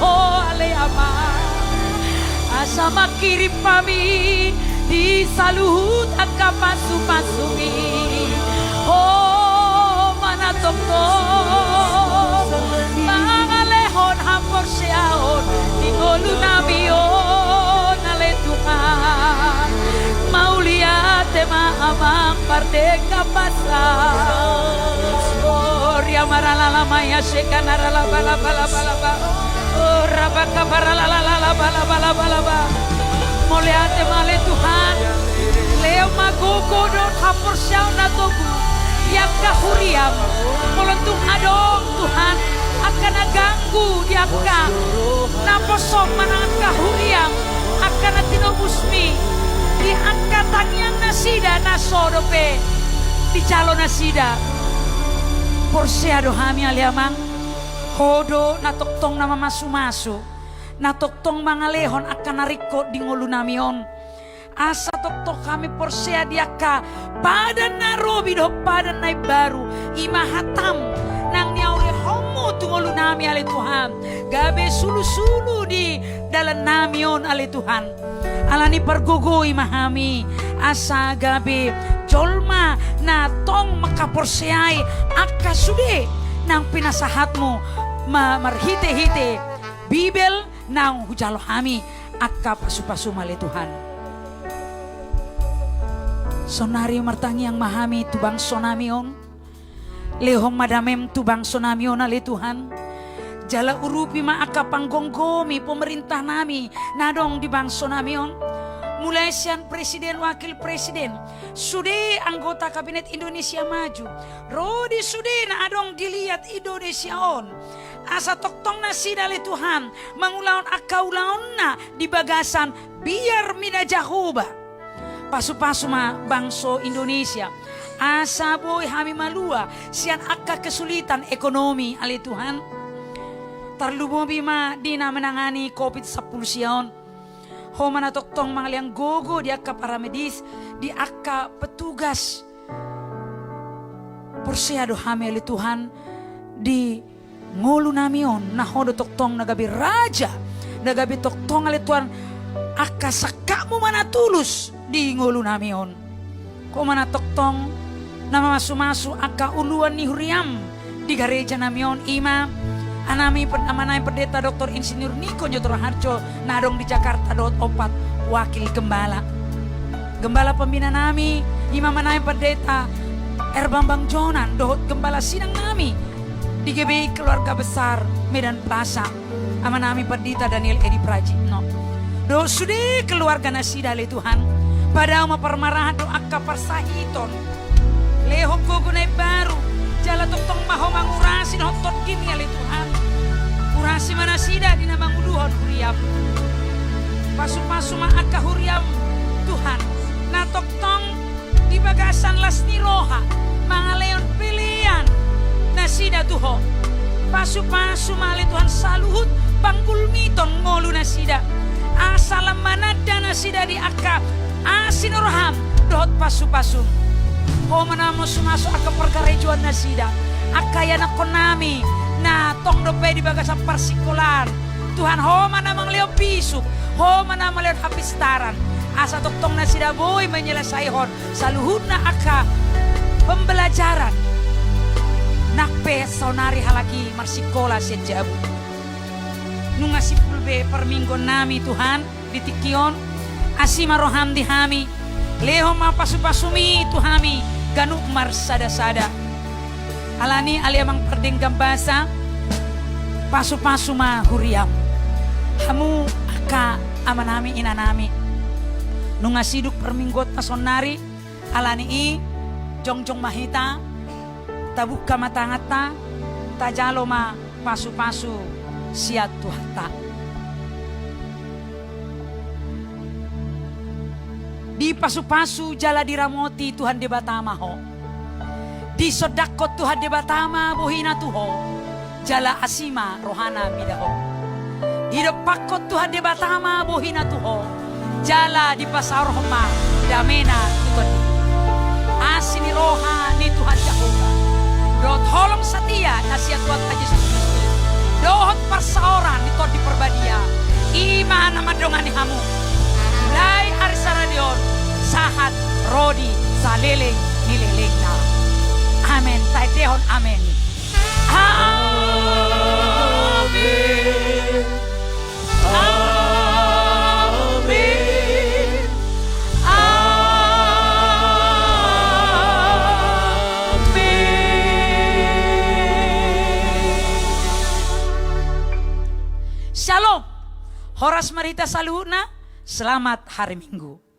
O ale Ama, asa mangkirim hami di saluhut angka pasupasumi. O ma na tongtong mangalehon haporseaon di ngolunami on ale Tuhan. Mauliate ma Amang pardenggan basa. O ria maralala maia seka naralaba laba laba laba. O rabaka baralala laba laba laba laba. Mauliate ma ale Tuhan. Lehon ma gogo dohot haporseaon na togu di angka huriam. Molo tung adong Tuhan angka na ganggu di angka naposom manang angka huriam, angka na tinobusmi di angka tangiang nasida na so dope dijalo nasida. Porsea do hami ale Amang. Ho do na tongtong na mamasumasu, na tongtong mangalehon angka na ringkot di ngolunami on. Asa tongtong hami porsea di angka padan na robi dohot padan na imbaru, i ma hatam nang niaulehonmu tu ngolunami ale Tuhan, gabe sulusulu di dalannami on ale Tuhan. Alani pargogoi ma hami asa gabe jolma na tong mangkaporseai angka sude nang pinasahatmu ma-, marhitehite Bibel naung hujalo hami angka pasupasum ale Tuhan. Saonnari martangiang ma hami tu bangsonami on. Lehon ma damem tu bangsonami on ale Tuhan. Jala urupi ma angka panggomgomi pemerintah nami na adong di bangsonami on. Mulai sian presiden, wakil presiden, sude anggota kabinet Indonesia Maju, ro di sude na adong di liat Indonesia on. Asa tongtong nasida ale Tuhan mangulahon angka ulaonna di bagasan biar mida Jahowa. Pasupasu ma bangso Indonesia asa boi hami malua sian angka kesulitan ekonomi ale Tuhan. Tarlumobi ma di na menangani covid sampulu sia on. Ho ma na tongtong mangalehon gogo di angka paramedis, di angka petugas. Porsea do hami ale Tuhan di ngolunami on, na ho do tongtong na gabe raja, na gabe tongtong ale Tuhan angka sangkapmu ma na tulus di ngolunami on. Ho ma na tongtong na mamasumasu angka uluan ni huriam di garejanami on, i ma anami per-, amanami Pendeta Doktor Insinyur Niko Nyoto Raharjo na adong di Jakarta dohot ompat wakil gembala. Gembala pembinanami i ma amanami Pendeta R Bambang Jonan dohot gembala sinangnami di G B I Keluarga Besar Medan Plaza, amanami Pendeta Daniel Edi Prajitno dohot sude keluarga nasida ale Tuhan. Padao ma parmarahan dohot angka parsahiton. Lehon gogo na imbaru, jala tongtong ma ho mangurasi dohot tonggimi ale Tuhan. Urasi ma nasida di na manguluhon huriam. Pasupasu ma angka huriam Tuhan, na tongtong di bagasan las ni roha mangalehon pelean nasida tu ho. Pasupasu ma ale Tuhan saluhut panggulmiton ngolu nasida, asa lam mananda nasida di angka asi ni roham dohot pasupasum. Ho ma na mamasumasu angka parkarejoan nasida, angka ianakkonnami na tong dope di bagasan parsikolaan. Tuhan, ho ma na mangalehon bisuk, ho ma na mangalehon hapistaran, asa tongtong nasida boi menyelesaikan saluhutna angka pembelajaran. Nang pe saonari halak i marsikola sian jabu. Nunga simpul be parmingguonnami Tuhan di tingki on. Asi ma roham di hami. Lehon ma pasupasumi tu hami ganup marsadasada. Alani ale Amang pardenggan basa, pasupasu ma huriam. Hamu angka amanami inanami, nunga siduk parmingguonta saonnari. Alani i jongjong ma hita, tabuka ma tanganta, tajalo ma pasupasu sian Tuhanta. Dipasupasu jala diramoti Tuhan Debata ma ho. Disondangkon Tuhan Debata ma bohina tu ho, jala asi ma rohana mida ho. Didompakkon Tuhan Debata ma bohina tu ho, jala dipasaorhon ma damena tu tondi. Asi ni roha ni Tuhan Jahowa dohot holong satia na sian Tuhanta Jesus Kristus dohot parsaoran ni Tondi Parbadia I ma na mandongani hamu mulai ari sadari on sahat ro di saleleng ni lelengna. Amen. Taendehon amen. Amen. Amen. Amen. Shalom. Horas ma di hita saluhutna. Selamat hari Minggu.